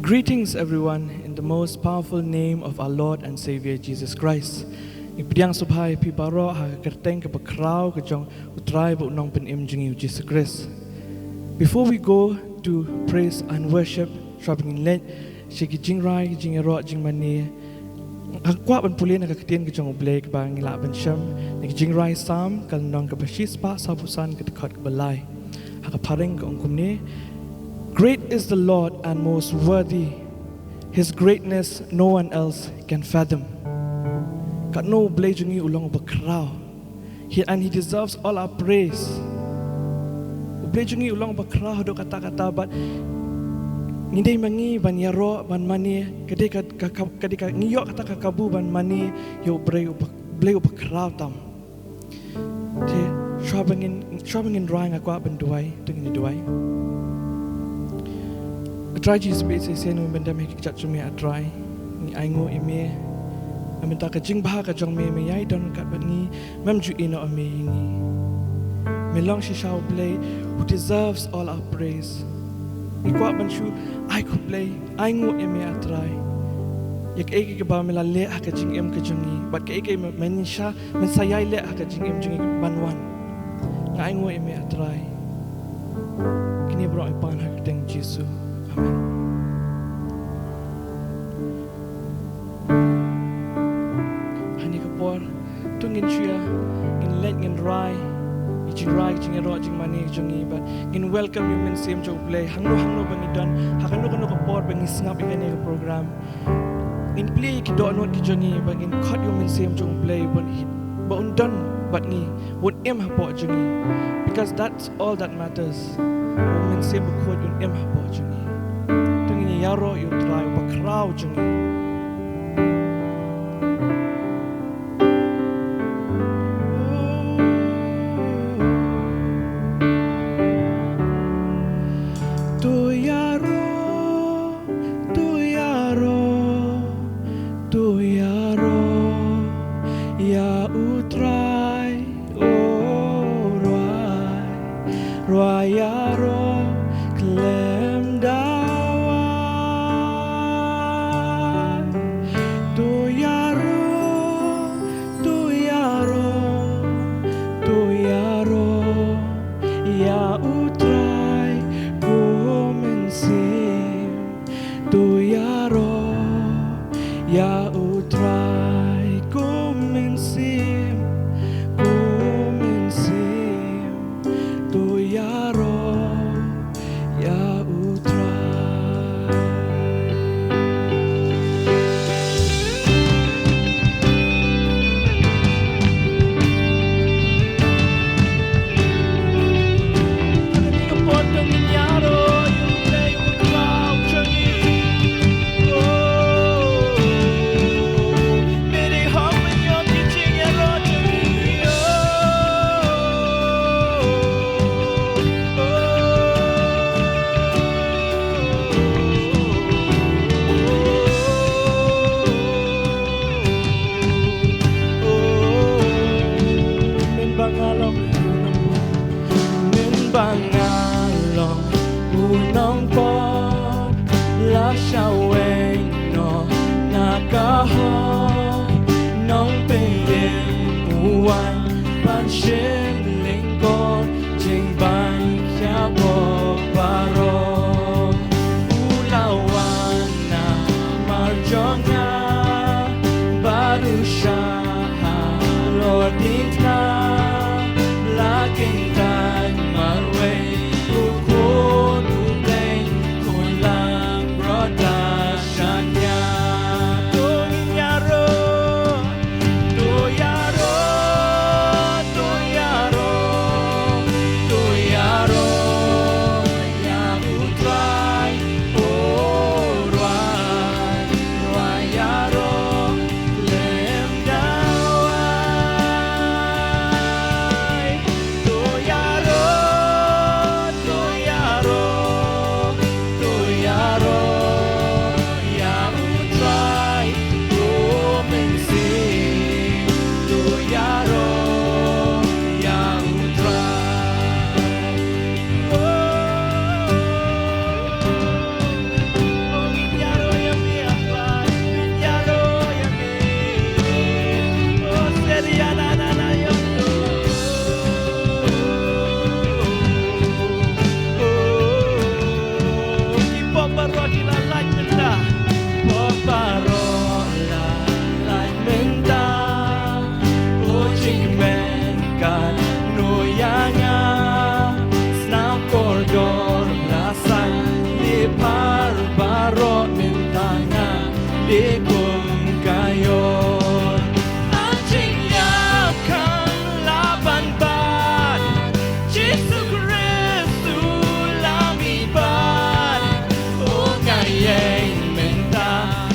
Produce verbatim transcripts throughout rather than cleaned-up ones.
Greetings, everyone, in the most powerful name of our Lord and Savior Jesus Christ. Ngi pdiang sngewbha ïa phi baroh ha ka kyrteng kaba khraw ka jong U Trai bad U Nongpynim jong ngi U Jisu Khrist. Before we go to praise and worship, shuwa ba ngin leit sha ki jingrai, ki jingïaroh, jingmane, nga kwah ban pule na ka ktien ka jong U Blei kaba ngi lah ban shem na ki Jingrai Salm, ka lynnong kaba shispah sawphew san, ka dkhot kaba lai. Ha ka phareng ka ong kumne: Great is the Lord and most worthy. His greatness no one else can fathom. Katno U Blei jong ngi u long uba khraw. He, and he deserves all our praise. U Blei jong ngi u long uba khraw haduh katta katta, bad ngi dei ma ngi ban ïaroh, ban mane, ka dei ka, ka, ka, ka dei ka, ngi ïoh kata ka kabu ban mane ïa U Blei uba, Blei uba khraw tam. Te, shuwa ba ngin, shuwa ba ngin rai, nga kwah ban duwai, to ngin duwai. A Trai Jisu ba ïeit, shisien ngi bendam ha ki kjat jong me, A Trai. Ngi ainguh ïa me. Namar mynta ka jingbha ka jong me, me ïai don ryngkat bad ngi, mem ju ïehnoh ïa me ïa ngi. Me long shisha U Blei who deserves all our praise. Ngi kwah ban shu ai khublei, ainguh ïa me, A Trai, ïa kaei kaei kaba me la leh ha ka jingim ka jong ngi, bad kaei kaei me, men sha, men sa ïai leh ha ka jingim jong ngi ban wan. Nga ainguh ïa me, A Trai. Kine baroh ngi pan ha ka kyrteng Jisu. Amen. Ha kane ka por, to ngin shu ïa, ngin leit ngin rai ïa ki jingrai, ki jingïaroh, jingmane jong ngi, bad ngin welcome ïa U Mynsiem jong U Blei hangno hangno ba ngi don, ha kano kano ka por ba ngi sngap ïa kane ka program. Ngin plie ïa ki dohnud ki jong ngi, bad ngin khot ïa U Mynsiem jong U Blei ba un hi-, ba un don bad ngi, ba un im hapoh jong ngi. Because that's all that matters. Ba U Mynsiem Bakhuid un im hapoh jong ngi. To ngin ïaroh ïa U Trai uba khraw jong ngi. To ïaroh, to ïaroh, to ïaroh ïa U Trai, oh, rwai, rwai ïaroh khlem da wai. To ïaroh, to ïaroh, to ïaroh ïa U Trai kum mynsiem. To ïaroh ïa U Trai kum mynsiem, kum mynsiem. To ïaroh ïa U Trai. Mynba nga long u nongpop, mynba nga long u nongpop, la shah weng noh na ka hok, Nongpynim u wan ban shim lyngkot jingban khia bok baroh. U la wan na mar jong nga bad u shah halor diengphna, la kyntait marwei, u Khun u Blei, Khun Langbrot da shaniah. To ïaroh, to ïaroh, to ïaroh. Te kum ka ïoh ha jingïap kham lah ban bat, Jisu Khrist u la mih bad. O nga ïeng mynta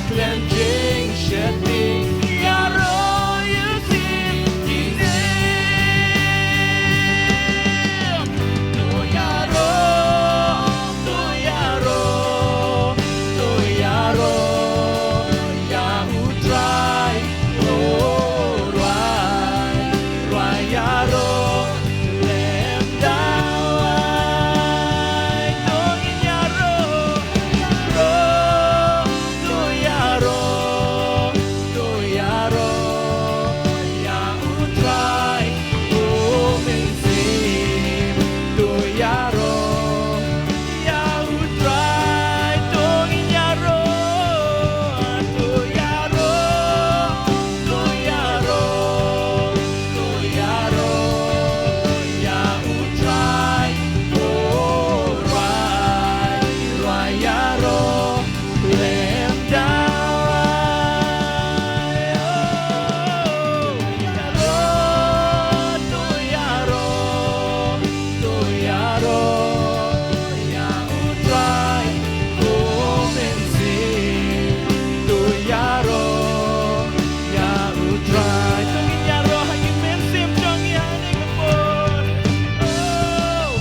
khlem jingsheptieng, ïaroh ïa u Trai. To ïaroh, to ïaroh, to ïaroh ïa u Trai. O rwai, rwai ïaroh khlem da wai. To ngin ïaroh, ïaroh, to ïaroh, to ïaroh ïa u Trai. O mynsiem, to ïaroh ïa u Trai. To ngin ïaroh, to ïaroh, to ïaroh, to ïaroh ïa u Trai. O rwai, rwai ïaroh khlem da wai. O ïaroh, to ïaroh, to ïaroh ïa u Trai. O mynsiem, to ïaroh ïa u Trai. To ngin ïaroh ha ki mynsiem jong ngi ha kane ka por. Oh.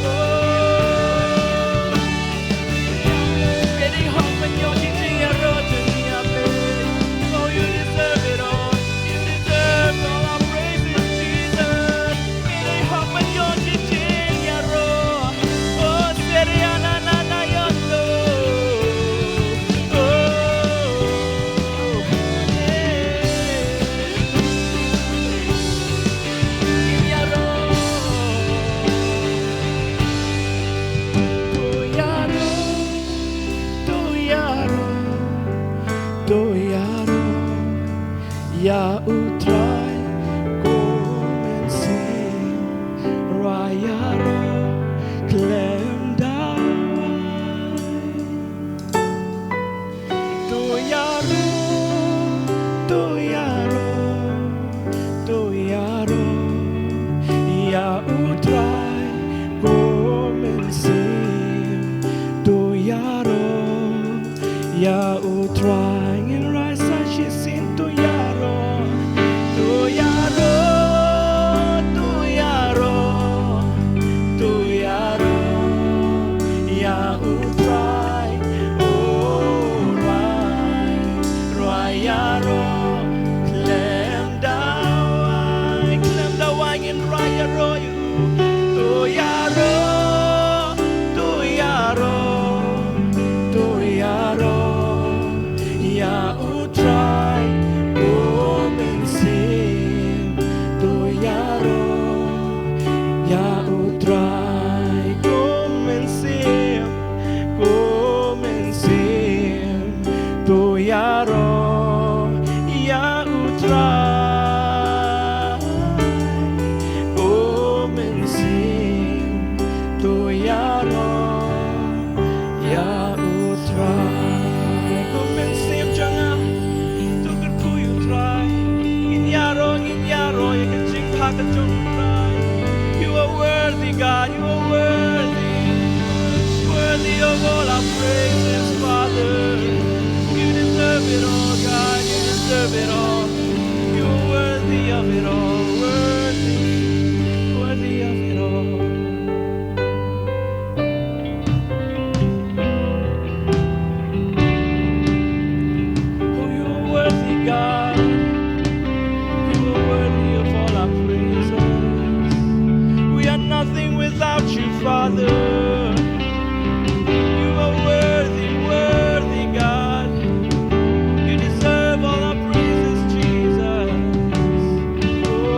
Oh. May they hop on your teaching, your road to me, I pray. Oh, you deserve it all. You deserve all our praises, Jesus. May they hop on your teaching, your road. Oh, Siri, ana, na, na, your love. Oh, yeah. Ïaroh, to ïaroh, to ïaroh, to ïaroh ïa u Trai, ko mynsiem, rwai ïaroh khlem da wai. To ïaroh, to ïaroh, to ïaroh ïa u Trai, ko mynsiem, to ïaroh ïa u Trai. Ngin rai sa shisien, to ïaroh, to ïaroh, to ïaroh, to ïaroh ïa u Trai. O rwai, rwai ïaroh khlem da wai, khlem da wai ngin rwai ïaroh ïa u. To ïaroh, to ïaroh, to ïaroh ïa u Trai, ko mynsiem, to ïaroh ïa u Trai, ko mynsiem, ko mynsiem, to ïaroh ïa u Trai, ko mynsiem, to ïaroh ïa u Trai. Ko mynsiem jong nga, to kyrkhu ïa u Trai. Ngin ïaroh, ngin ïaroh ïa ka jingpha ka jong u Trai. You are worthy, God, you are worthy. Worthy of all our praises, Father. You deserve it all, God, you deserve it all. You are worthy of it all, worthy, worthy of it all. Oh, you are worthy, God. You are worthy of all our praises. We are nothing without you, Father. You are worthy, worthy, God. You deserve all our praises, Jesus. Oh,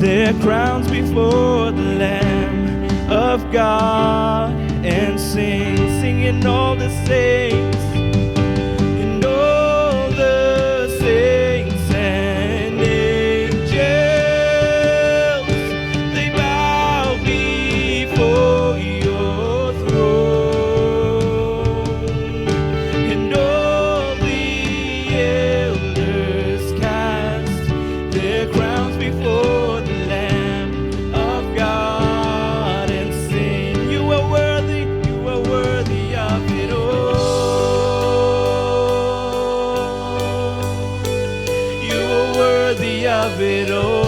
their crowns before the Lamb of God and sing, singing all the saints and all the saints and angels, they bow before your throne, and all the elders cast their crowns before the Lamb of God and sing, you are worthy, you are worthy of it all. You are worthy of it all.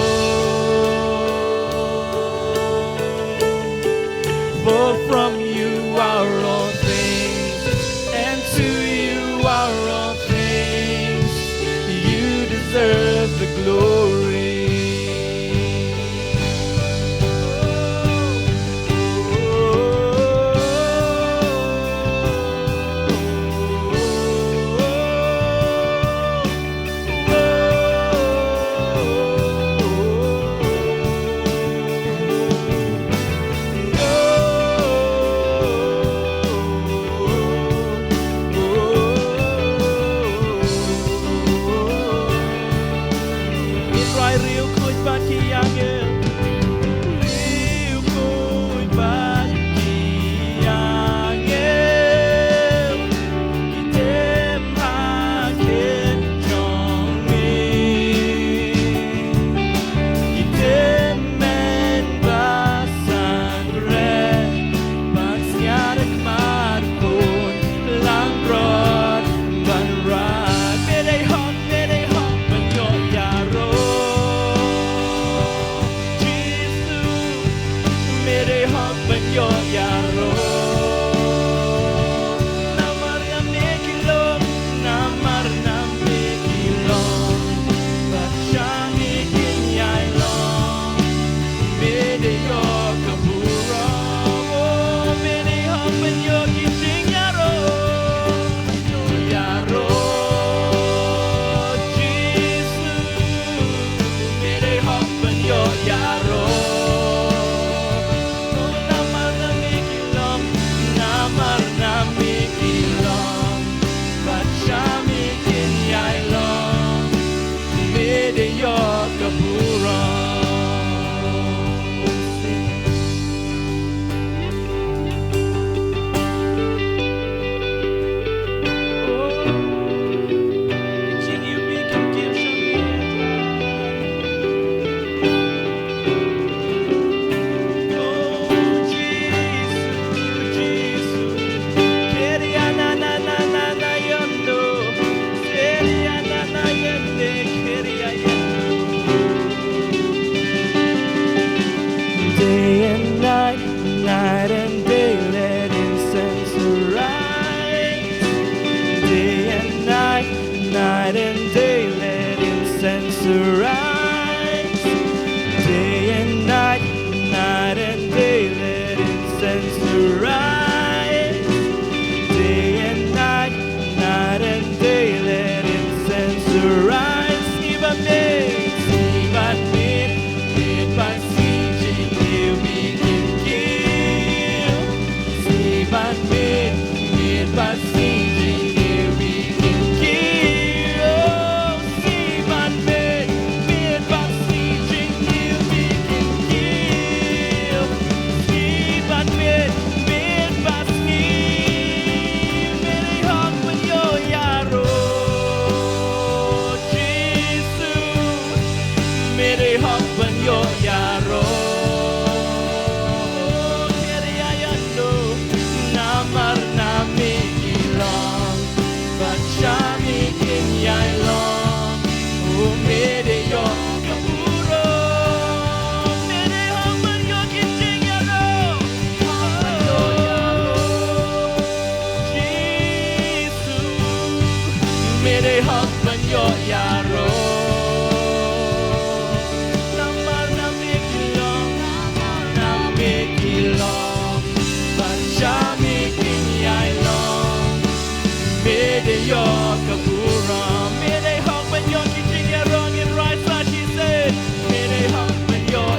For from you are all things, and to you are all things. You deserve the glory. Israel, riewkhuid bad ki angel. Riewkhuid bad ki angel. Ki tem ha khyndiat jong me. Ki tem mynba san re. Ban sngap ïa ka khmat khun langbrot ban rai. Me dei hok, me dei hok ban ïoh ïaroh. Jisu, me dei hok ban ïoh ïaroh. Namar ïa me ki long, namar ïa me ki long. Bad sha me kin ïai long. Me dei ïoh ka burom, oh, me dei hok ban ïoh ki jingïaroh. Ïoh ïaroh, Jisu, me dei hok ban ïoh ïaroh. Oh, namar na me ki long, namar na me ki long. Bad sha me kin ïai long. Me dei ïoh ka burom. Day and night, night and day, let incense arise. Day and night, night and day, let incense arise. Day and night, night and day, let incense arise. Day and night, night and day, let incense arise. Sngewbha miet, sngewbha miet, miet bad sngi jingkiew me kin kiew. Sngewbha miet, miet bad sngi jingkiew me kin kiew. Sngewbha miet, miet bad sngi jingkiew me kin kiew. Sngewbha miet, miet bad sngi. Me dei hok ban ïoh ïaroh. Jisu, me dei hok ban ïoh ïaroh. Khyndiat ïa no, namar na me ki long. Bad sha me kin ïai long. Oh, me dei ïoh ka burom. Me dei hok ban ïoh ki jingïaroh. Hok ban ïoh ïaroh. Jisu, me dei hok ban ïoh ïaroh. Namar na me ki long, namar na me ki long. Bad sha me kin ïai long. Me dei ïoh ka burom, me dei hok ban ïoh ki jingïaroh, ngin rai sa shisien. Me dei hok ban ïoh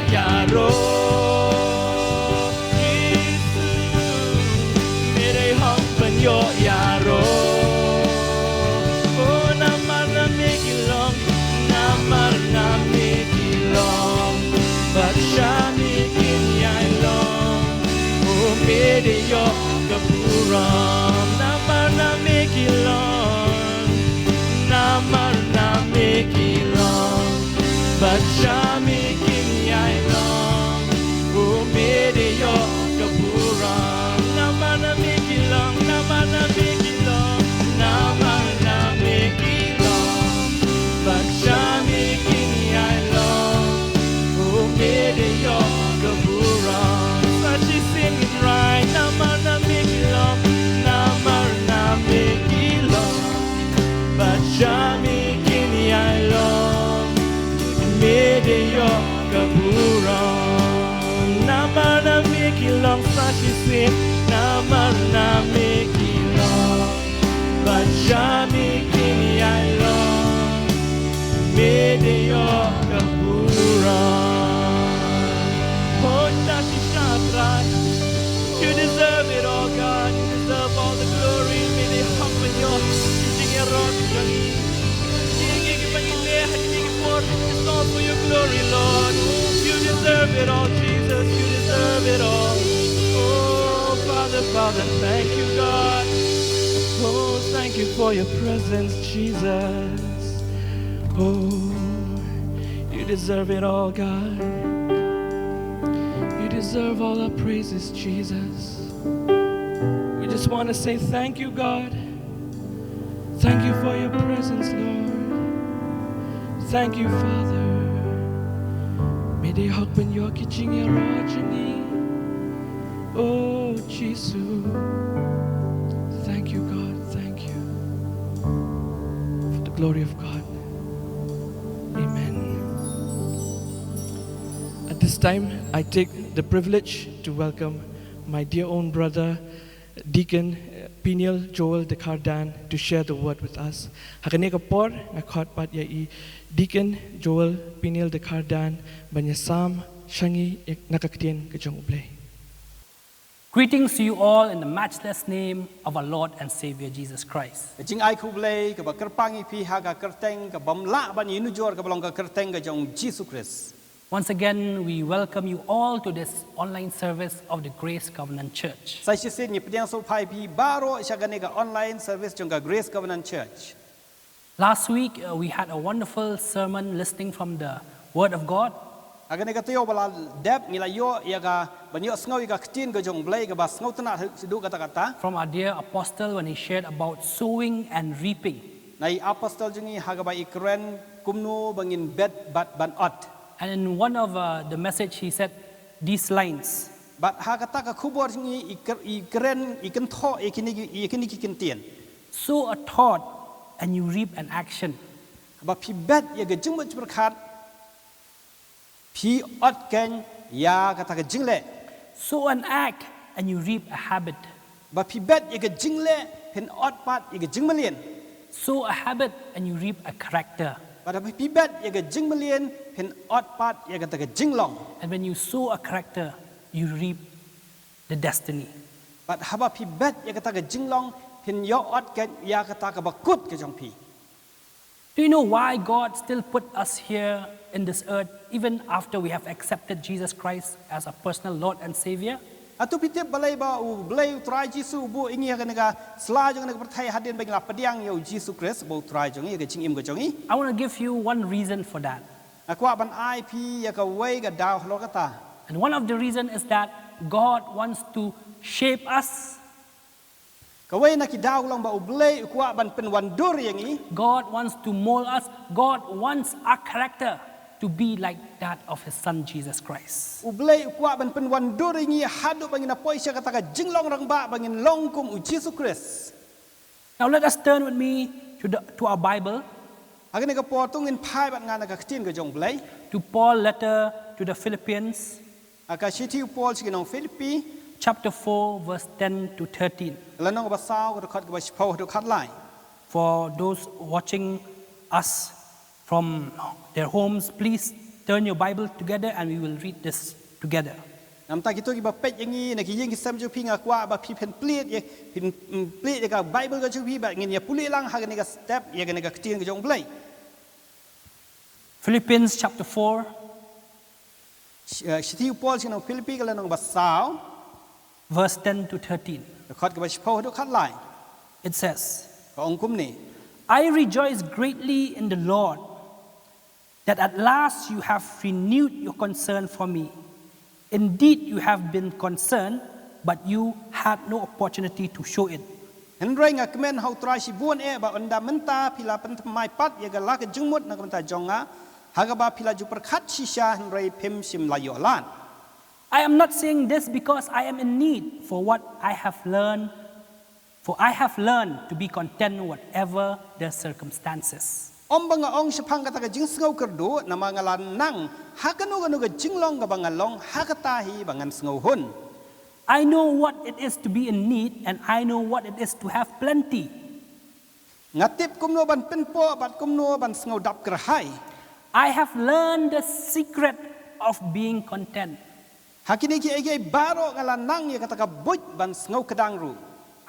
Shami kin yai long, u mede yo kaburan. Namar na me ki long, namar na me ki long, namar na me ki long. But shami kin yai long, u mede yo kaburan. Sa shisien ngin rai, namar na me ki long, namar na me ki long. But shami kin yai long, mede yo kaburan. Namar na me ki long sa shisien, namar na me ki long. But shami kin yai long, mede yo kaburan. Hoi ta shisha Trai. You deserve it all, God. You deserve all the glory. Mede hok ban ïoh ki jingïarap jong ngi. Ngi ngi ki ban ïaleh ha kine ki por. It's all for your glory, Lord. You deserve it all, Jesus. You deserve it all. Oh, Father, Father, thank you, God. Oh, thank you for your presence, Jesus. Oh, you deserve it all, God. You deserve all our praises, Jesus. We just want to say thank you, God. Thank you for your presence, Lord. Thank you, Father. Mede hok ban ïoh ki jingïarap jong ngi. Oh, Jisu. Thank you, God. Thank you. For the glory of God. Amen. At this time, I take the privilege to welcome my dear own brother, Deacon, uh, Peniel Joel Dekardan, to share the word with us. Ha kane ka por, nga khot pat ïa i Deacon Joel Peniel Dekardan ban ïasam sha ngi na ka ktien ka jong U Blei. Greetings to you all in the matchless name of our Lord and Savior Jesus Christ. Ka jingai khublei kaba kyrpang ïa phi ha ka kyrteng kaba ym lah ban ïanujor kaba long ka kyrteng ka jong Jisu Khrist. Once again, we welcome you all to this online service of the Grace Covenant Church. Sa shisien ngi pdiang sngewbha ïa phi baroh sha kane ka online service jong ka Grace Covenant Church. Last week, uh, we had a wonderful sermon listening from the Word of God. Ha kane ka taïew ba la dep ngi la ïoh ïa ka ban ïohsngew ïa ka ktien ka jong U Blei kaba sngewtynnat haduh katta katta. From our dear apostle when he shared about sowing and reaping. Na i apostol jong ngi ha kaba i kren kumno ba ngin bet bad ban ot. And in one of, uh, the message he said these lines. Bad ha kata ka khubor jong ngi i ker-, i kren, i kynthoh ïa kine ki, ïa kine ki kyntien. Sow a thought and you reap an action. Ba phi bet ïa ka jingmut jingpyrkhat, phi ot kein ïa kata ka jingleh. Sow an act and you reap a habit. Ba phi bet ïa ka jingleh, phin ot pat ïa ka jingmlien. Sow a habit and you reap a character. Bad haba phi bet ïa ka jingmlien, phin ot pat ïa kata ka jinglong. And when you sow a character, you reap the destiny. Bad haba phi bet ïa kata ka jinglong, phin ïoh ot kein ïa kata kaba kut ka jong phi. Do you know why God still put us here in this earth even after we have accepted Jesus Christ as our personal Lord and Savior? Hato phi tip balei ba U Blei U Trai Jisu u buh ïa ngi ha kane ka sla jong kane ka pyrthei hadien ba ngi la pdiang ïa U Jisu Khrist ba U Trai jong ngi, ïa ka jingim ka jong ngi? I want to give you one reason for that. Nga kwah ban ai phi ïa kawei ka daw halor kata. And one of the reason is that God wants to shape us. Kawei na ki daw ka long ba U Blei u kwah ban pynwandur ïa ngi. God wants to mold us. God wants our character to be like that of his son Jesus Christ. U Blei u kwah ban pynwandur ïa ngi haduh ba ngin ïa poi sha kata ka jinglong rangbah ba ngin long kum U Jisu Khrist. Now let us turn with me to the, to our Bible. Ha kane ka por to ngin phai bad nga na ka ktien ka jong U Blei. To Paul letter to the Philippians. Ha ka shithi u Paul sha ki nong Philippi. Chapter four, verse ten to thirteen. Ka lynnong kaba saw, ka dkhot kaba shiphew haduh khatlai. For those watching us from their homes, please turn your Bible together and we will read this together. Namar kito kiba peit ïa ngi na ki ïing ki sem jong phi, nga kwah ba phi phin plie ïa, phin, mm, plie ïa ka Bible ka jong phi ba ngin ïa pule lang ha kane ka step ïa kane ka ktien ka jong U Blei. Philippians chapter four. Sh-, eh, shithi u Paul sha ki nong Philippi ka lynnong ba saw. Verse ten to thirteen. Dkhot kaba shiphew haduh khatlai. It says, ka ong kumne. I rejoice greatly in the Lord that at last you have renewed your concern for me. Indeed, you have been concerned, but you had no opportunity to show it. Hynrei nga kmen ha U Trai shibun eh ba ynda mynta phi la pynthymmai pat ïa ka la ka jingmut na ka bynta jong nga, ha kaba phi la ju pyrkhat shisha hynrei phim shym la ïoh lad. I am not saying this because I am in need, for what I have learned, for I have learned to be content whatever the circumstances. Ym ba nga ong shaphang kata ka jingsngew kyrduh, namar nga la nang ha kano kano ka jinglong kaba nga long, ha kata hi ba ngan sngew hun. I know what it is to be in need, and I know what it is to have plenty. Nga tip kumno ban pynpoh bad kumno ban sngew dap kyrhai. I have learned the secret of being content. Ha kine kiei kiei baroh nga la nang ïa kata ka buit ban sngew kdang ruh.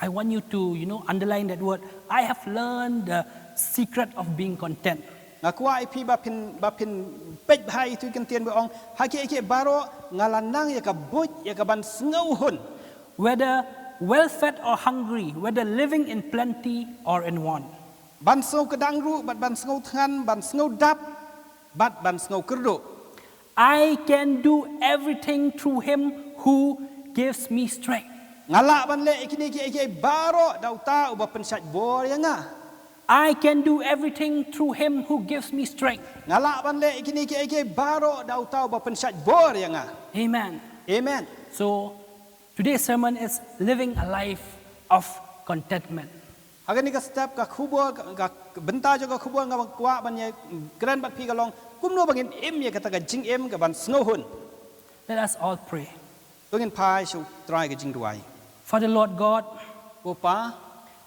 I want you to, you know, underline that word. I have learned the secret of being content. Nga kwah ïa phi ba phin, ba phin peit bha ïa itu i kyntien ba ong, ha kiei kiei baroh nga la nang ïa ka buit ïa ka ban sngew hun. Whether well fed or hungry, whether living in plenty or in want. Ban sngew kdang ruh bad ban sngew thngan, ban sngew dap bad ban sngew kyrduh. I can do everything through him who gives me strength. Nga lah ban leh ïa kine kiei kiei baroh da uta uba pynshait bor ïa nga. I can do everything through him who gives me strength. Nga lah ban leh ïa kine kiei kiei baroh da uta uba pynshait bor ïa nga. Amen. Amen. So, today's sermon is living a life of contentment. Ha kane ka step ka khubor, ka, ka bynta jong ka khubor nga kwah ban ïa kren bad phi ka long kumno ba ngin im ïa kata ka jingim ka ban sngew hun. Let us all pray. To ngin phai sha U Trai ka jingduwai. Father Lord God, Ko Pa,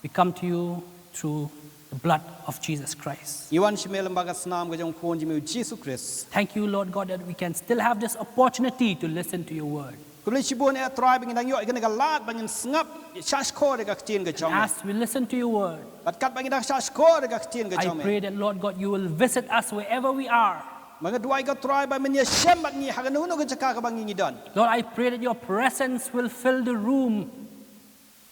we come to you through the blood of Jesus Christ. Ngi wan sha me lyngba ka snam ka jong U Khun jong me U Jisu Khrist. Thank you, Lord God, that we can still have this opportunity to listen to your word. Khublei shibun eh Trai ba ngin dang ïoh ïa kane ka lad ba ngin sngap, shahshkor ïa ka ktien ka jong me. As we listen to your word, Bad katba ngi dang shahshkor ïa ka ktien ka jong me, I pray that, Lord God, you will visit us wherever we are. Ba nga duwai ko Trai ba men ïashem bad ngi ha kano kano ka jaka kaba ngi ngi don. Lord, I pray that your presence will fill the room.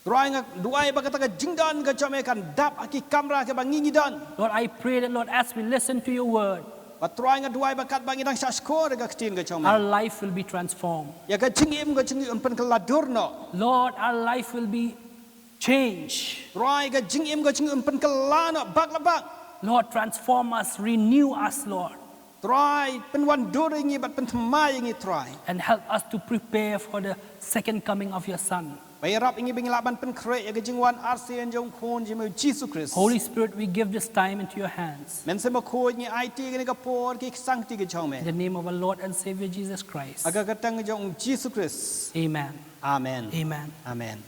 Trai nga duwai ba kata ka jingdon ka jong me kan dap ha ki kamra kaba ngi ngi don. Lord, I pray that, Lord, as we listen to your word, Bad Trai nga duwai ba katba ngi dang shahshkor ïa ka ktien ka jong me, our life will be transformed. Ïa ka jingim ka jong ngi un pynkylla dur noh. Lord, our life will be changed. Trai ka jingim ka jong ngi un pynkylla noh bak la bak. Lord, transform us, renew us, Lord. Trai pynwandur ïa ngi bad pynthymmai ïa ngi Trai. And help us to prepare for the second coming of your Son. Ba ïarap ïa ngi ba ngin lah ban pynkhreh ïa ka jingwan arsien jong U Khun jong me U Jisu Khrist. Holy Spirit, we give this time into your hands. Mynsiem Bakhuid, ngi aiti ïa kane ka por ha ki ksangti ka jong me. In the name of our Lord and Savior Jesus Christ. Ha ka kyrteng jong U Jisu Khrist. Amen. Amen. Amen. Amen.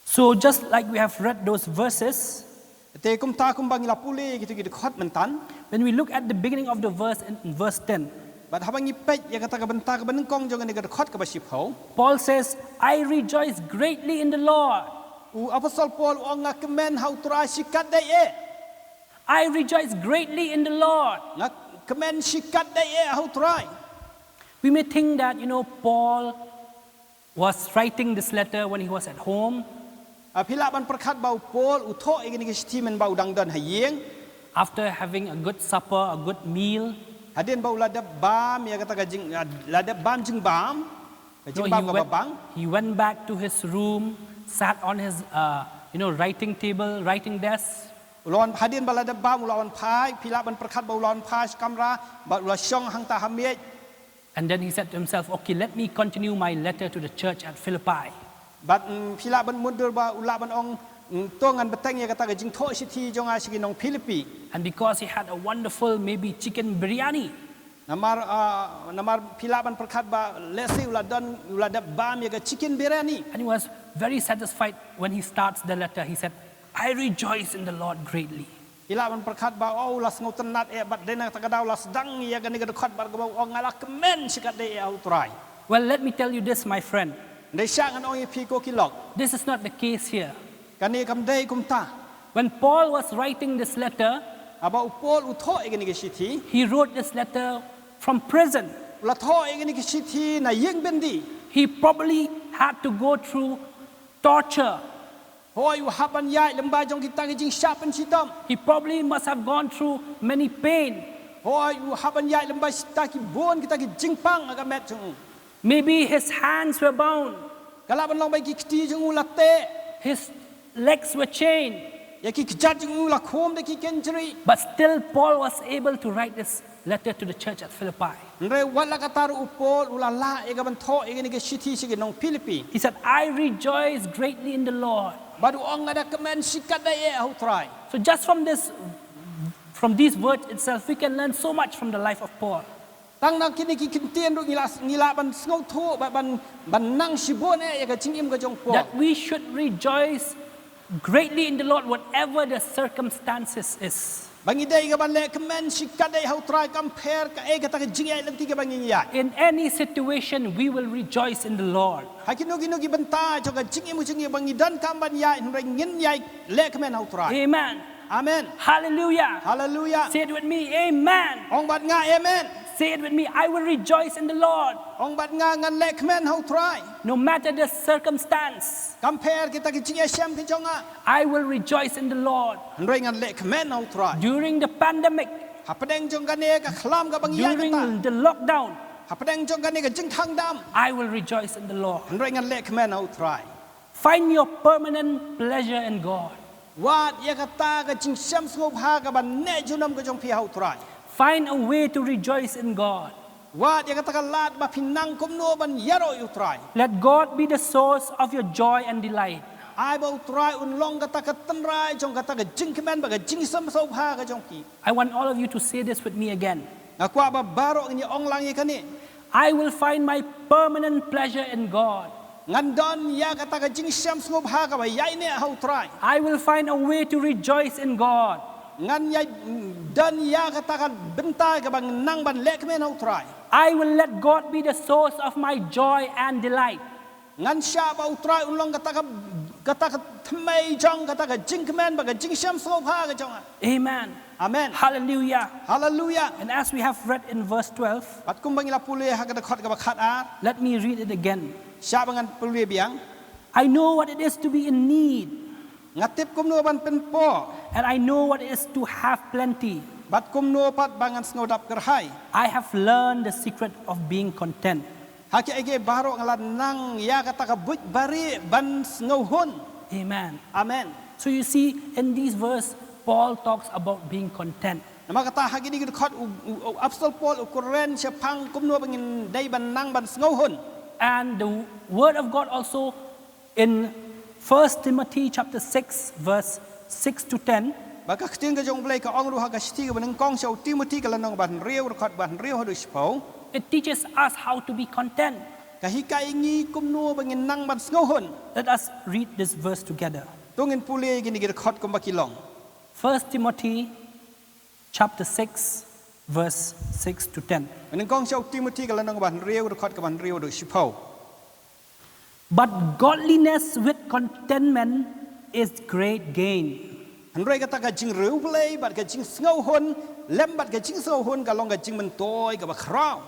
So just like we have read those verses, Te kumta kumba ngi la pule ïa kito ki dkhot mynta, when we look at the beginning of the verse in, in verse ten, bad haba ngi peit ïa kata ka bynta kaba nyngkong jong kane ka dkhot kaba shiphew, Paul says, "I rejoice greatly in the Lord." U Apostol Paul u ong, nga kmen ha U Trai shikatdei eh. "I rejoice greatly in the Lord." Nga kmen shikatdei eh ha U Trai. We may think that, you know, Paul was writing this letter when he was at home. Ah, phi lah ban pyrkhat ba u Paul u thoh ïa kane ka shithi mynba u dang don ha ïing. After having a good supper, a good meal, Hadien ba u la dep bam ïa kata ka jing, ah, la dep bam jingbam, ka, no, he jingbam kaba went, bang. He went back to his room, sat on his, uh, you know, writing table, writing desk. U la wan, hadien ba la dep bam u la wan phai, phi lah ban pyrkhat ba u la wan phai sha kamra, bad u la shong hangta ha miej. And then he said to himself, "Okay, let me continue my letter to the church at Philippi." Bad, mm, phi lah ban mutdur ba u lah ban ong, mm, to ngan bteng ïa kata ka jingthoh shithi jong nga sha ki nong Philippi. And because he had a wonderful, maybe chicken biryani, Namar, ah, namar phi lah ban pyrkhat ba lehse u la don, u la dep bam ïa ka chicken biryani. And he was very satisfied when he starts the letter. He said, "I rejoice in the Lord greatly." Phi lah ban pyrkhat ba, oh, u la sngewtynnat eh bad dei na kata ka daw u la sdang ïa kane ka dkhot bad kaba u ong, nga la kmen shikatdei eh ha U Trai. Well, let me tell you this, my friend. Hynrei shah ngan ong ïa phi ko ki lok, this is not the case here. Kane kam dei kumta. When Paul was writing this letter, Haba u Paul u thoh ïa kane ka shithi, he wrote this letter from prison. U la thoh ïa kane ka shithi na ïing byndi. He probably had to go through torture. Hooid, u hap ban ïaid lyngba jong kita ki jingshah pynshitom. He probably must have gone through many pain. Hooid, u hap ban ïaid lem bad kita ki bun kita ki jingpang ha ka met jong u. Maybe his hands were bound, Ka lah ban long ba ki kti jong u la teh. His legs were chained. Ïa ki kjat jong u la khum da ki kynjri. But still, Paul was able to write this letter to the church at Philippi. Hynrei wat la katta ruh u Paul u la lah ïa ka ban thoh ïa kane ka shithi sha ki nong Philippi. He said, "I rejoice greatly in the Lord." Bad u ong, nga da kmen shikatdei eh ha u Trai. So just from this, from these words itself, we can learn so much from the life of Paul. Tang na kine ki kyntien ruh ngi lah, ngi lah ban sngewthuh, ban, ban, ban nang shibun eh ïa ka jingim ka jong u Paul. That we should rejoice greatly in the Lord, whatever the circumstances is. Ba ngi dei ka ban leh kmen shikatdei ha u Trai, kam pher kaei kata ka jingïaid lynti kaba ngi ïaid. In any situation, we will rejoice in the Lord. Ha kino kino ki bynta jong ka jingim ka jong ngi ba ngi donkam ban ïaid, hynrei ngin ïaid leh kmen ha u Trai. Amen. Amen. Hallelujah. Hallelujah. Say it with me. Amen. Ong bad nga amen. Say it with me. "I will rejoice in the Lord." Ong bad nga, ngan leh kmen ha u Trai. No matter the circumstance, Kam pher kita ki jingïashem ki jong nga. "I will rejoice in the Lord." Hynrei ngan leh kmen ha u Trai. During the pandemic, Hapdeng jong kane ka khlam kaba ngi ïaid mynta. During the lockdown, Hapdeng jong kane ka jingkhang dam. "I will rejoice in the Lord." Hynrei ngan leh kmen ha u Trai. Find your permanent pleasure in God. Wad ïa kata ka jingshem sngewbha kaba neh junom ka jong phi ha u Trai. Find a way to rejoice in God. Wad ïa kata ka lad ba phi nang kumno ban ïaroh ïa u Trai. Let God be the source of your joy and delight. Ai ba u Trai un long kata ka tynrai jong kata ka jingkmen bad ka jingshem sngewbha ka jong phi. I want all of you to say this with me again. Nga kwah ba baroh ngin ïa ong lang ïa kane. "I will find my permanent pleasure in God." Ngan don ïa kata ka jingshem sngewbha kaba ïaineh ha u Trai. "I will find a way to rejoice in God." Ngan ïa, mm, don ïa kata ka bynta kaba nang ban leh kmen ha u Trai. "I will let God be the source of my joy and delight." Ngan shah ba u Trai un long kata ka, kata ka thymmei jong kata ka jingkmen bad ka jingshem sngewbha ka jong nga. Amen. Amen. Hallelujah. Hallelujah. And as we have read in verse twelve, Bad kumba ngi la pule ha ka dkhot kaba khat ar. Let me read it again. Shah ba ngan pule biang. "I know what it is to be in need, Nga tip kumno ban pynpoh. And I know what it is to have plenty. Bad kumno pat ba ngan sngewdap kyrhai. I have learned the secret of being content." Ha kiei kiei baroh nga la nang ïa kata ka buit bari ban sngewhun. Amen. Amen. So you see, in these verses, Paul talks about being content. Namar kata ha kine ki dkhot u, u, u Apostol Paul u kren shaphang kumno ba ngin dei ban nang ban sngewhun. And the word of God also in First Timothy chapter six, verse six to ten, Bad ka ktien ka jong U Blei ka ong ruh ha ka shithi kaba nyngkong sha u Timothy ka lynnong ba hynriew, dkhot ba hynriew haduh shiphew. It teaches us how to be content. Ka hikai ngi kumno ba ngin nang ban sngewhun. Let us read this verse together. To ngin pule kine ki dkhot kumba ki long. First Timothy chapter six, verse six to ten. Nyngkong sha u Timothy ka lynnong ba hynriew, dkhot kaba hynriew haduh shiphew. But godliness with contentment is great gain. Hynrei kata ka jingriewblei bad ka jingsngewhun, lem bad ka jingsngewhun ka long ka jingmyntoi kaba khraw.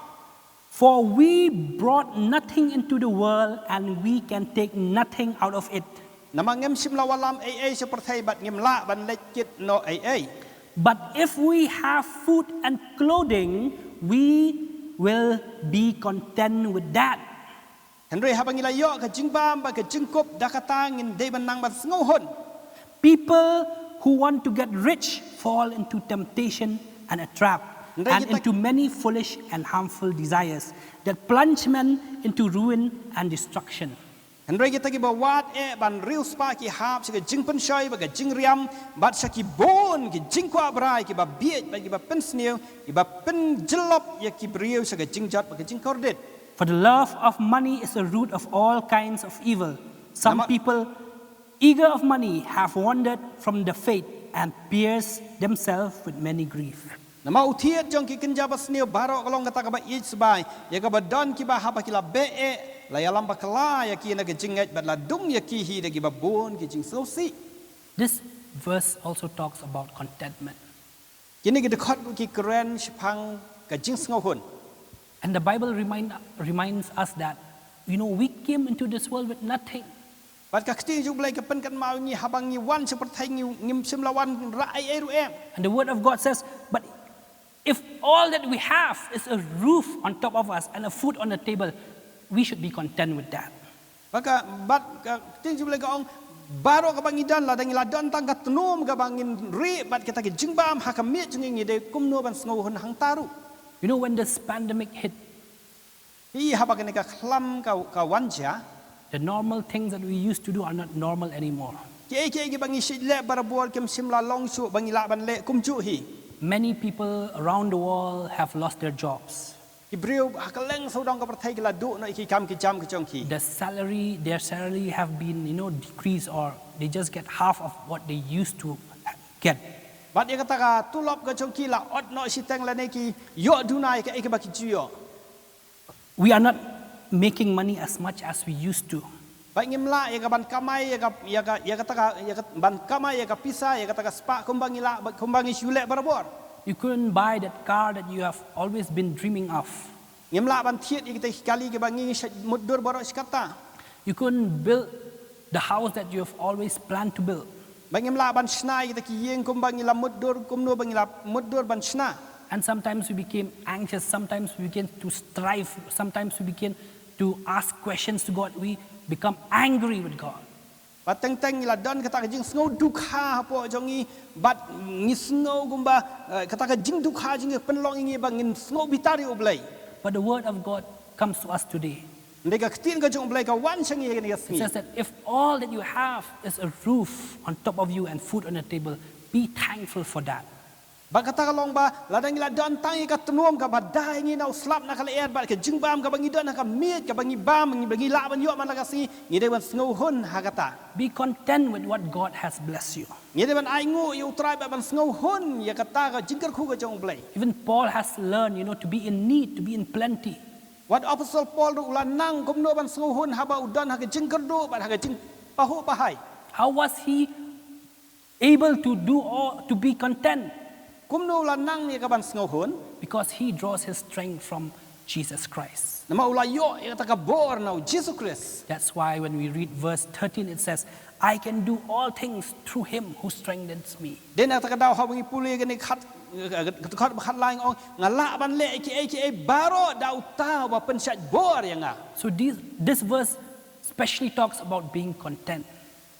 For we brought nothing into the world, and we can take nothing out of it. Namar ngim shym la wallam ei ei sha pyrthei bad ngim lah ban leit kit noh ei ei. But if we have food and clothing, we will be content with that. Hynrei haba ngi la ïoh ka jingbam bad ka jingkup, da kata ngin dei ban nang ban sngewhun. People who want to get rich fall into temptation and a trap, Hynrei and kita into many foolish and harmful desires that plunge men into ruin and destruction. Hynrei kita kiba wad eh ban riewspah ki hap sha ka jingpynshoi bad ka jingriam, bad sha ki bun ki jingkwah brai kiba bieit bad kiba pynsniew, kiba pynjyllop ïa ki briew sha ka jingjot bad ka jingkordit. For the love of money is the root of all kinds of evil. Some Nama- people, eager of money, have wandered from the faith and pierced themselves with many grief. Namar u thied jong ki kynja basniew baroh ka long kata kaba ïeit sbai ïa kaba don kiba, haba ki la beh eh, la ïalam bakla ïa ki na ka jingngeit bad la dung ïa ki hi da kiba bun ki jingsngewsih. This verse also talks about contentment. Kine ki dkhot ki kren shaphang ka jingsngewhun. And the Bible remind, reminds us that, you know, we came into this world with nothing. Bad ka ktien jong U Blei ka pynkynmaw ngi, haba ngi wan sha pyrthei ngi, ngim shym la wan rah ei ei ruh em. And the word of God says, but If all that we have is a roof on top of us and a food on the table, we should be content with that. Bad ka, bad ka ktien jong U Blei ka ong, baroh kaba ngi don, lada ngi la don tang ka tnum kaba ngin rieh bad kita ki jingbam ha ka miej jong ngi, ngi dei kumno ban sngewhun hangta ruh. You know, when this pandemic hit, Phi i, haba kane ka khlam ka, ka wan jia, the normal things that we used to do are not normal anymore. kiei kiei kiba ngi shait leh barabor kim shym la long shuh ba ngi lah ban leh kumjuh hi. Many people around the world have lost their jobs. Ki briew ha kylleng sawdong ka pyrthei ki la duh noh ïa ki kam ki jam ki jong ki. The salary, their salary have been, you know, decreased, or they just get half of what they used to get. Bad ïa kata ka tulop ka jong ki la ot noh shiteng lane ki ïoh duna ïa kaei kaba ki ju ïoh. We are not making money as much as we used to. Bad ngim lah ïa ka ban kamai ïa ka, ïa ka, ïa kata ka, ïa ka ban kamai ïa ka pisa, ïa kata ka spah kumba ngi lah, bad kumba ngi shu leh barabor. You couldn't buy that car that you have always been dreaming of. Ngim lah ban thied ïa kita ki kali kiba ngi shait mutdur baroh shi katta. You couldn't build the house that you have always planned to build. Bad ngim lah ban shna ïa kita ki ïing kumba ngi la mutdur, kumno ba ngi la mutdur ban shna. And sometimes we became anxious, sometimes we begin to strive, sometimes we begin to ask questions to God. We become angry with God. Bad teng teng ngi la don kata ka jingsngew dukha hapoh jong ngi, bad ngi sngew kumba, eh, kata ka jingdukha jong ngi pynlong ïa ngi ba ngin sngew bitar ïa U Blei. But the word of God comes to us today. Hynrei ka ktien ka jong U Blei ka wan sha ngi ïa kane ka It sngi. Says that if all that you have is a roof on top of you and food on the table, be thankful for that. Bad kata ka long ba lada ngi la don tang ïa ka tnum kaba dai ïa ngi na u slap na ka lyer bad ka jingbam kaba ngi don ha ka miej kaba ngi bam, ngi ba ngi lah ban ïoh man la ka sngi, ngi dei ban sngewhun ha kata. Be content with what God has blessed you. Ngi dei ban ainguh ïa U Trai bad ban sngewhun ïa kata ka jingkyrkhu ka jong U Blei. Even Paul has learned, you know, to be in need, to be in plenty. Wat Apostol Paul ruh u la nang kumno ban sngewhun haba u don ha ka jingkyrduh bad ha ka jingpahuh pahai. How was he able to do all, to be content? Kumno u la nang ïa ka ban sngewhun? Because he draws his strength from Jesus Christ. Namar u la ïoh ïa kata ka bor na U Jisu Khrist. That's why when we read verse thirteen, it says, "I can do all things through him who strengthens me." Dei na kata ka daw haba ngi pule kane ka khat, ka dkhot ba khatlai, ong, nga lah ban leh kiei kiei baroh da uta uba pynshait bor ïa nga. So this, this verse specially talks about being content.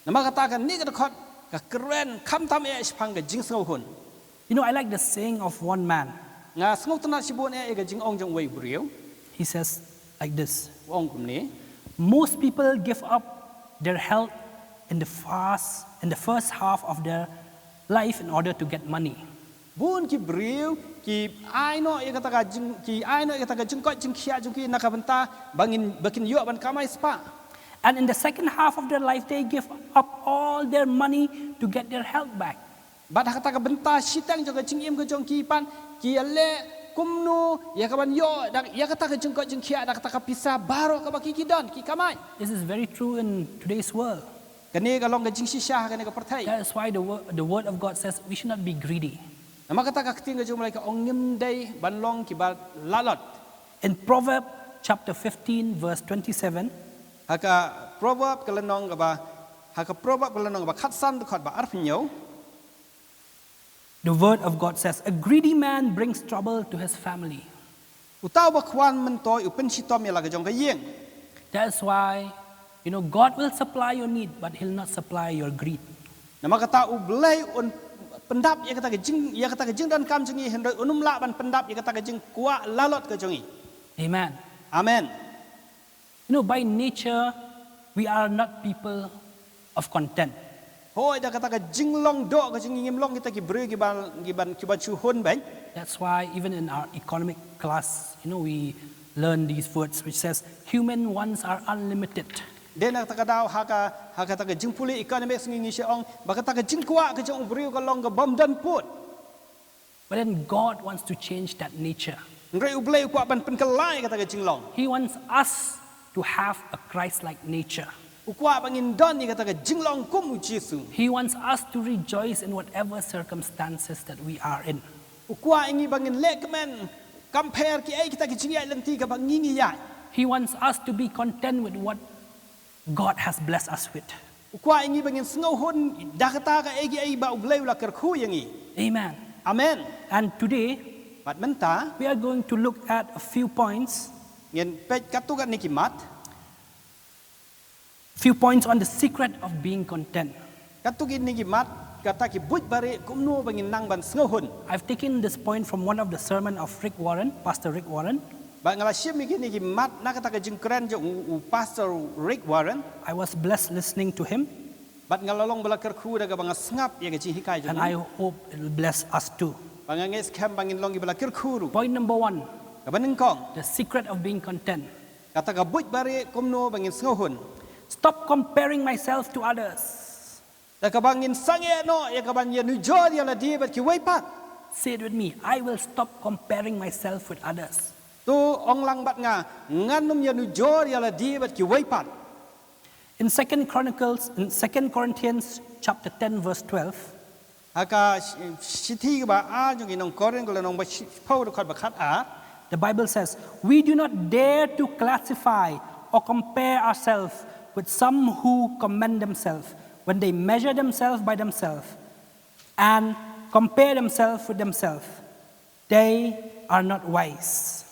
Namar kata kane ka dkhot ka kren khamtam eh shaphang ka jingsngewhun. You know, I like the saying of one man. Nga sngewtynnad shibun eh ïa ka jingong jong uwei u briew. He says like this. U ong kumne. Most people give up their health in the fast, in the first half of their life in order to get money. Bun ki briew ki ai noh ïa kata ka jing, ki ai noh ïa kata ka jingkoit jingkhiah jong ki na ka bynta ba ngin, ba kin ïoh ban kamai spah. And in the second half of their life, they give up all their money to get their health back. Bad ha kata ka bynta shiteng jong ka jingim ka jong ki pat, ki ïaleh kumno ïa ka ban ïoh da ïa kata ka jingkoit jingkhiah, da kata ka pisa baroh kaba ki, ki don, ki kamai. This is very true in today's world. Kane ka long ka jingshisha ha kane ka pyrthei. That is why the word, the word of God says we should not be greedy. Namar kata ka ktien ka jong U Blei ka ong, ngim dei ban long kiba lalot. In Proverbs chapter fifteen, verse twenty-seven, Ha ka Proverb ka lynnong kaba, ha ka Proverb ka lynnong kaba khatsan, dkhot ba arphew hynñiew. The word of God says, "A greedy man brings trouble to his family." Uta uba khwan myntoi u pynshitom ïa la ka jong ka ïing. That is why, you know, God will supply your need, but he'll not supply your greed. Namar kata U Blei un pyndap ïa kata ka jing, ïa kata ka jingdonkam jong ngi, hynrei un ym lah ban pyndap ïa kata ka jingkwah lalot ka jong ngi. Amen. Amen. You know, by nature, we are not people of content. Hooid, da kata ka jinglong doh ka jong ngi, ngim long kita ki briew kiba, kiba, kiba shu hun beit. That's why even in our economic class, you know, we learn these words which says human wants are unlimited. Dei na kata ka daw ha ka, ha kata ka jingpule economics ngi, ngi shu ong ba kata ka jingkwah ka jong u briew ka long ka bym don pud. But then God wants to change that nature. Hynrei U Blei u kwah ban pynkylla ïa kata ka jinglong. He wants us to have a Christ-like nature. U kwah ba ngin don ïa kata ka jinglong kum U Jisu. He wants us to rejoice in whatever circumstances that we are in. U kwah ïa ngi ba ngin leh kmen, compare kiei kita ki jingïaid lynti kaba ngi, ngi ïaid. He wants us to be content with what God has blessed us with. U kwah ïa ngi ba ngin sngewhun da kata kaei kaei ba U Blei u la kyrkhu ïa ngi. Amen. Amen. And today, Bad mynta we are going to look at a few points, ngin peit katto katne ki mat, few points on the secret of being content. Katto katne ki mat, kata ki buit bari kumno ba ngin nang ban sngewhun. I've taken this point from one of the sermon of Rick Warren, Pastor Rick Warren. Bad nga la shim ïa kine ki mat na kata ka jingkren jong u, u Pastor Rick Warren. I was blessed listening to him, Bad nga la long ba la kyrkhu da kaba nga sngap ïa ka jinghikai jong and u. I hope it will bless us too. Bad nga ngeit skhem ba ngin long kiba la kyrkhu ruh. Point number one, Kaba nyngkong, the secret of being content. kata ka buit bari kumno ba ngin sngewhun. Stop comparing myself to others. Da kaba ngin sangeh noh ïa kaban ïanujor ïa lade bad kiwei pat. Say it with me. I will stop comparing myself with others. To ong lang bad nga, ngan ym ïanujor ïa lade bad kiwei pat. In Second Chronicles, in Second Corinthians chapter ten, verse twelve, Ha ka shi- shithi kaba ar jong ki nong Korinth ka lynnong ba shiphew dkhot ba khatar. The Bible says, "We do not dare to classify or compare ourselves with some who commend themselves when they measure themselves by themselves and compare themselves with themselves. They are not wise."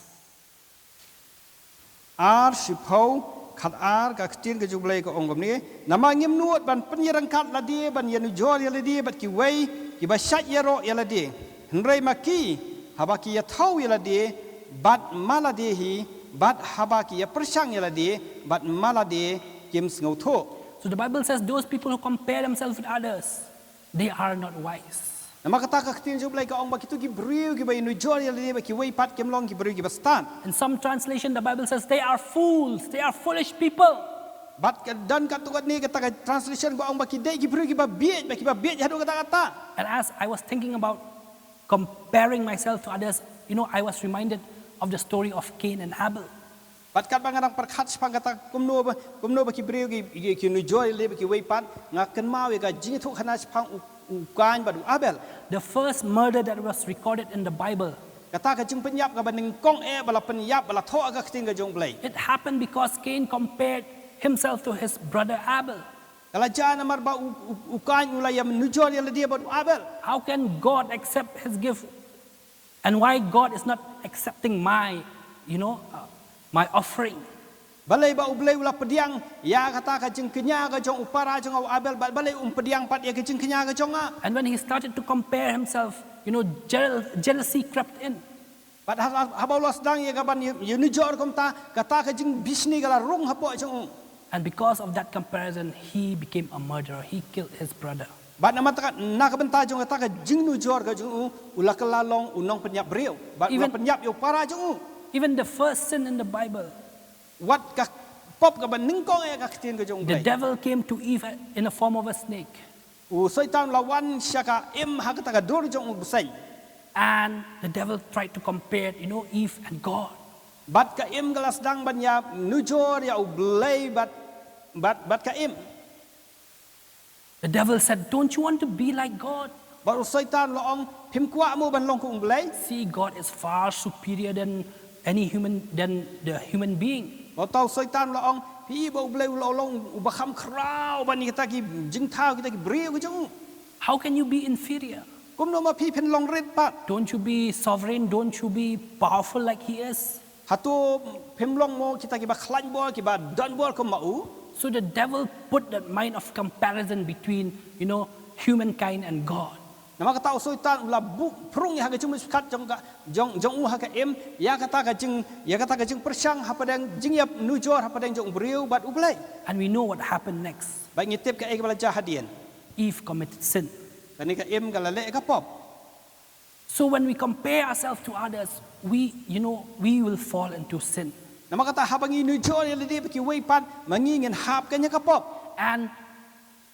Ar shiphew khatar, ka ktien ka jong U Blei ka ong kumne: Namar ngim nud ban pynïaryngkat lade ban ïanujor ïa lade bad kiwei kiba shait ïaroh ïa lade. Hynrei ma ki, haba ki ïathaw ïa lade bad ma lade hi, bad haba ki ïapyrshang ïa lade bad ma lade, kim sngewthuh. So the Bible says those people who compare themselves with others, they are not wise. Namar kata ka ktien jong U Blei ka ong ba kito ki briew kiba ïanujor ïa lade bad kiwei pat kim long ki briew kiba stad. In some translation, the Bible says they are fools, they are foolish people. Bad ka don katto katne kata ka translation ba ong ba ki dei ki briew kiba bieit, ba kiba bieit haduh katta katta. And as I was thinking about comparing myself to others, you know, I was reminded of the story of Cain and Abel. Bad katba nga dang pyrkhat shaphang kata kumno ba, kumno ba ki briew ki, ki, ki ïanujor ïa lade bad kiwei pat, nga kynmaw ïa ka jingïathuhkhana shaphang u, u Kain bad u Abel. The first murder that was recorded in the Bible, kata ka jingpynïap kaba nyngkong eh ba la pynïap, ba la thoh ha ka ktien ka jong U Blei. It happened because Cain compared himself to his brother Abel. Ka la jia namar ba u, u, u Kain u la ïanujor ïa lade bad u Abel. How can God accept his gift? And why God is not accepting my, you know, uh, my offering? Balei ba U Blei u la pdiang ïa kata ka jingkñia ka jong u para jong u Abel, bad balei um pdiang pat ïa ka jingkñia ka jong nga? And when he started to compare himself, you know, jeal-, jealousy crept in. Bad ha-, ha-, haba u la sdang ïa kaban ïa, ïanujor kumta, kata ka jingbishni ka la rung hapoh jong u. And because of that comparison, he became a murderer. He killed his brother. Bad namar kata, na ka bynta jong kata ka jingnujor ka jong u, u la kylla long u nongpynïap briew. Bad u la pynïap ïa u para jong u. Even the first sin in the Bible, wat ka pop kaba nyngkong eh ha ka ktien ka jong U Blei. The devil came to Eve in a form of a snake. U Soitan u la wan sha ka Im ha kata ka dur jong u bseiñ. And the devil tried to compare, you know, Eve and God. Bad ka Im ka la sdang ban ïanujor ïa U Blei bad, bad, bad ka Im. The devil said, "Don't you want to be like God?" Bad u Soitan u la ong, "Phim kwah mo ban long kum U Blei?" See, God is far superior than any human, than the human being. Bad uta u Soitan u la ong, "Phi i ba U Blei u la long uba kham khraw ban ïa kita ki jingthaw, kita ki briew ki jong u. How can you be inferior? Kumno ma phi phin long rit pat? Don't you be sovereign? Don't you be powerful like he is?" Hato phim long mo kita kiba khlaiñ bor, kiba don bor kum ma u? So the devil put that mind of comparison between, you know, humankind and God. Namar kata u Soitan u la buh pyrshah ïa ka jingmut jingpyrkhat jong ka, jong, jong u ha ka Im, ïa kata ka jing, ïa kata ka jingpyrshang hapdeng, jingïanujor hapdeng jong u briew bad U Blei. And we know what happened next. Bad ngi tip kaei kaba la jia hadien. Eve committed sin. Kane ka Im ka la leh ka pop. So when we compare ourselves to others, we, you know, we will fall into sin. Namar kata haba ngi ïanujor ïa lade bad kiwei pat, ma ngi ngin hap kane ka pop. And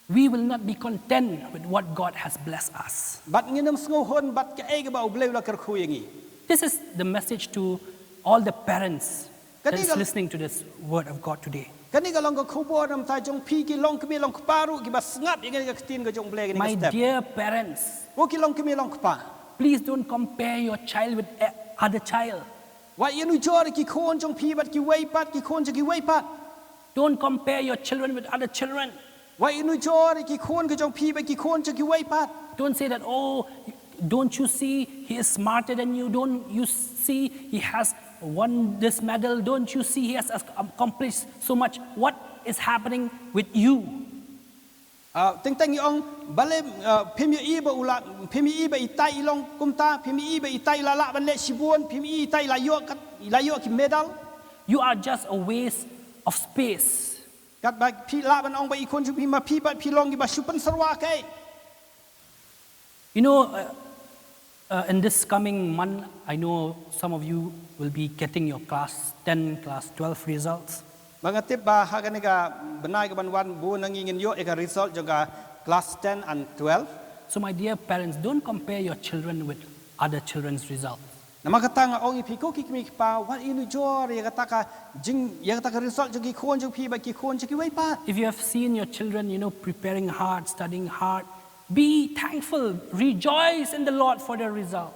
we will not be content with what God has blessed us. Bad ngin ym sngewhun bad kaei kaba U Blei u la kyrkhu ïa ngi. This is the message to all the parents that is listening to this word of God today. Kane ka long ka khubor na ka bynta jong phi ki longkmie longkpa ruh kiba sngap ïa kane ka ktien ka jong U Blei kane ka step. My dear parents, ko ki longkmie longkpa, please don't compare your child with a other child. Wat ïanujor ïa ki khun jong phi bad kiwei pat, ki khun jong kiwei pat. Don't compare your children with other children. Wat ïanujor ïa ki khun ka jong phi bad ki khun jong kiwei pat. Don't say that, "Oh, Don't you see he is smarter than you? Don't you see he has won this medal? Don't you see he has ac- accomplished so much? What is happening with you? Uh, teng teng i ong bale uh, phim ïohi ba u la phim ïohi ba itai i long kumta, phim ïohi ba itai i la lah ban leh shibun, phim ïohi itai i la ïoh kat i la ïoh ki medal. You are just a waste of space. Katba phi lah ban ong ba i khun jong phi, ma phi pat phi long kiba shu pynsyrwa kaei. You know, uh, uh, in this coming month, I know some of you will be getting your class ten, class twelve results. Ba nga tip ba ha kane ka bnai ka ban wan bun na ngi ngin ïoh ïa ka result jong ka class ten and twelve. So, my dear parents, don't compare your children with other children's results. Namar kata nga ong ïa phi ko ki kmie ki kpa, wat ïanujor ïa kata ka jing ïa kata ka result jong ki khun jong phi bad ki khun jong kiwei pat. If you have seen your children, you know, preparing hard, studying hard, be thankful, rejoice in the Lord for their result.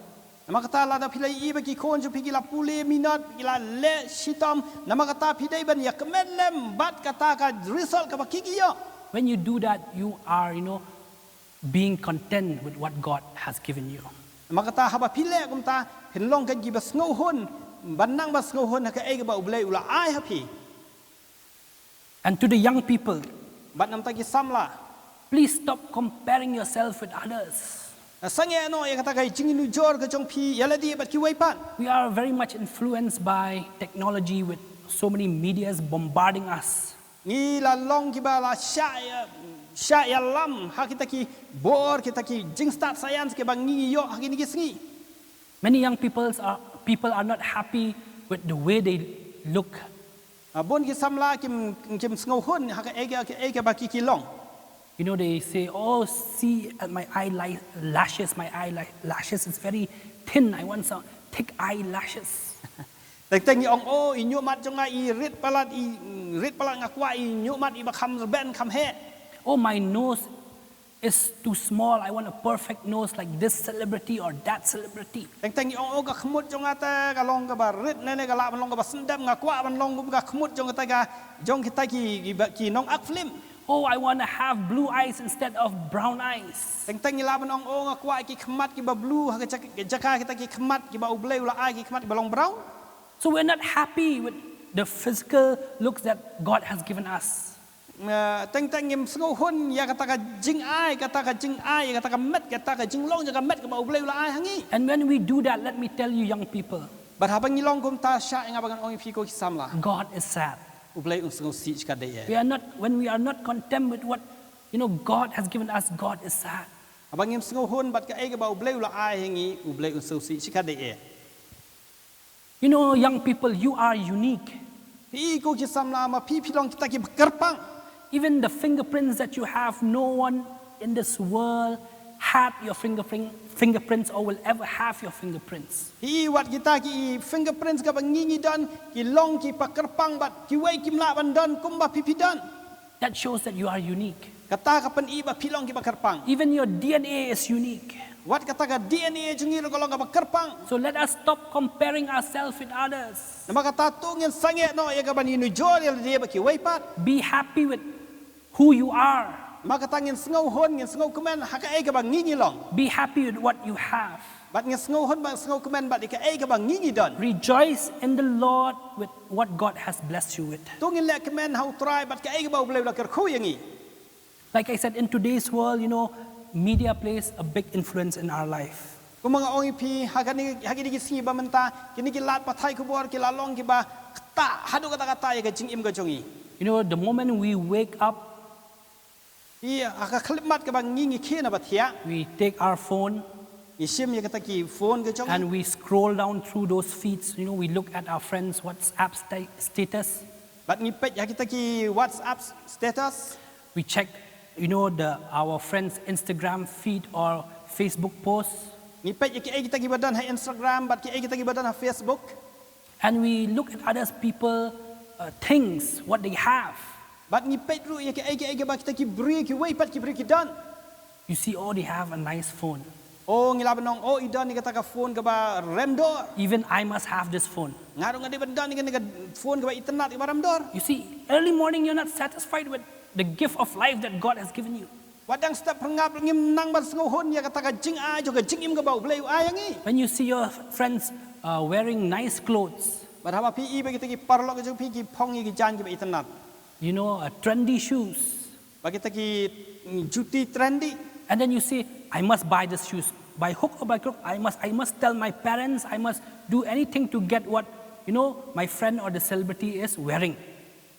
Namar kata lada phi la ïohi ba ki khun jong phi ki la pule minot, ki la leh shitom, namar kata phi dei ban ïa kmen lem bad kata ka result kaba ki ki ïoh. When you do that, you are, you know, being content with what God has given you. Namar kata haba phi leh kumta phin long kan kiba sngewhun, ban nang ba sngewhun ha kaei kaba U Blei u la ai ha phi. And to the young people, Bad namar kata ki samla, please stop comparing yourself with others. na sangeh noh ïa kata ka jingïanujor ka jong phi ïa lade bad kiwei pat. We are very much influenced by technology with so many medias bombarding us. Ngi la long kiba la shah ïa shah ïalam ha kita ki bor, kita ki jingstad science kiba ngi ïoh ha kine ki sngi. Many young peoples are, people are not happy with the way they look. Ah, bun ki samla kim kim sngewhun ha kaei kaei kaba ki ki long. You know, they say, "Oh, see at my eyelashes, my eyelashes is very thin. I want some thick eyelashes." Teng teng i ong, oh, i ñiuhmat jong nga i rit palat, i rit palat, nga kwah i ñiuhmat iba kham rben kham heh. "Oh, my nose is too small. I want a perfect nose like this celebrity or that celebrity." Teng teng i ong, oh, ka khmut jong nga te ka long kaba rit ne ne ka lah ban long kaba sendep, nga kwah ban long kum ka khmut jong kita ka jong kita ki ki, ki nongak film. "Oh, I want to have blue eyes instead of brown eyes." Teng teng i lah ban ong, oh, nga kwah ki khmat kiba blue ha ka jaka kita ki khmat kiba U Blei u la ai ki khmat kiba long brown. So we're not happy with the physical looks that God has given us. Teng teng ngim sngewhun ïa kata ka jingai, kata ka jingai, kata ka met, kata ka jinglong jong ka met kaba U Blei u la ai ha ngi. And when we do that, let me tell you, young people, Bad haba ngi long kumta, shah ïa nga ba ngan ong ïa phi ko ki samla, God is sad. U Blei un sngewsih shikatdei eh. We are not, when we are not content with what, you know, God has given us, God is sad. Haba ngim sngewhun bad kaei kaba U Blei u la ai ha ngi, U Blei un sngewsih shikatdei eh. You know, young people, you are unique. Phi ko ki samla, ma phi phi long kita kiba kyrpang. Even the fingerprints that you have, no one in this world had your fingerprint, fingerprints or will ever have your fingerprints. Phi wat kita ki fingerprints kaba ngi ngi don, ki long kiba kyrpang bad kiwei kim lah ban don kumba phi phi don. That shows that you are unique. Kata ka pyni ba phi long kiba kyrpang. Even your D N A is unique. Wat kata ka D N A jong ngi ruh ka long kaba kyrpang. So let us stop comparing ourselves with others. Namar kata to ngin sangeh noh ïa kaban ïanujor ïa lade bad kiwei pat. Be happy with who you are. Namar kata ngin sngewhun, ngin sngewkmen ha kaei kaba ngi ngi long. Be happy with what you have. Bad ngin sngewhun bad sngewkmen bad ïa kaei kaba ngi ngi don. Rejoice in the Lord with what God has blessed you with. To ngin leh kmen ha U Trai bad kaei kaba U Blei u la kyrkhu ïa ngi. Like I said, in today's world, you know, media plays a big influence in our life. Kumba nga ong ïa phi, ha kane ha kine ki sngi ba mynta, kine ki lad pathai khubor ki la long kiba ktah haduh katta katta ïa ka jingim ka jong ngi. You know, the moment we wake up, Ïa, ha ka khyllipmat kaba ngi ngi khie na ba thiah, we take our phone ngi shim ïa kata ki phone ka jong ngi. And we scroll down through those feeds. You know, we look at our friends' WhatsApp sta- status. Bad ngi peit ha kita ki WhatsApp status. We check, you know, the our friends' Instagram feed or Facebook posts. Ngi peit ïa kiei kita kiba don ha Instagram bad kiei kita kiba don ha Facebook. And we look at others people uh, things, what they have. Bad ngi peit ruh ïa kiei kiei kiba kita ki briew kiwei pat ki briew ki don. You see, oh, they have a nice phone. Oh, ngi lah ban ong, oh, i don ïa kata ka phone kaba rem dor. Even I must have this phone. Nga ruh nga dei ban don ïa kane ka phone kaba itynnad kaba rem dor. You see, early morning, you're not satisfied with the gift of life that God has given you. Wat dang step pyrngap ngim nang ban sngewhun ïa kata ka jingai jong ka jingim kaba U Blei u ai ïa ngi. When you see your friends uh, wearing nice clothes, Bad haba phi i ba kita ki paralok jong phi ki phong ïa ki jaiñ kiba itynnad. You know, uh, trendy shoes. Ba kita ki mm, juti trendy. And then you say, I must buy this shoes. By hook or by crook, I must, I must tell my parents, I must do anything to get what, you know, my friend or the celebrity is wearing.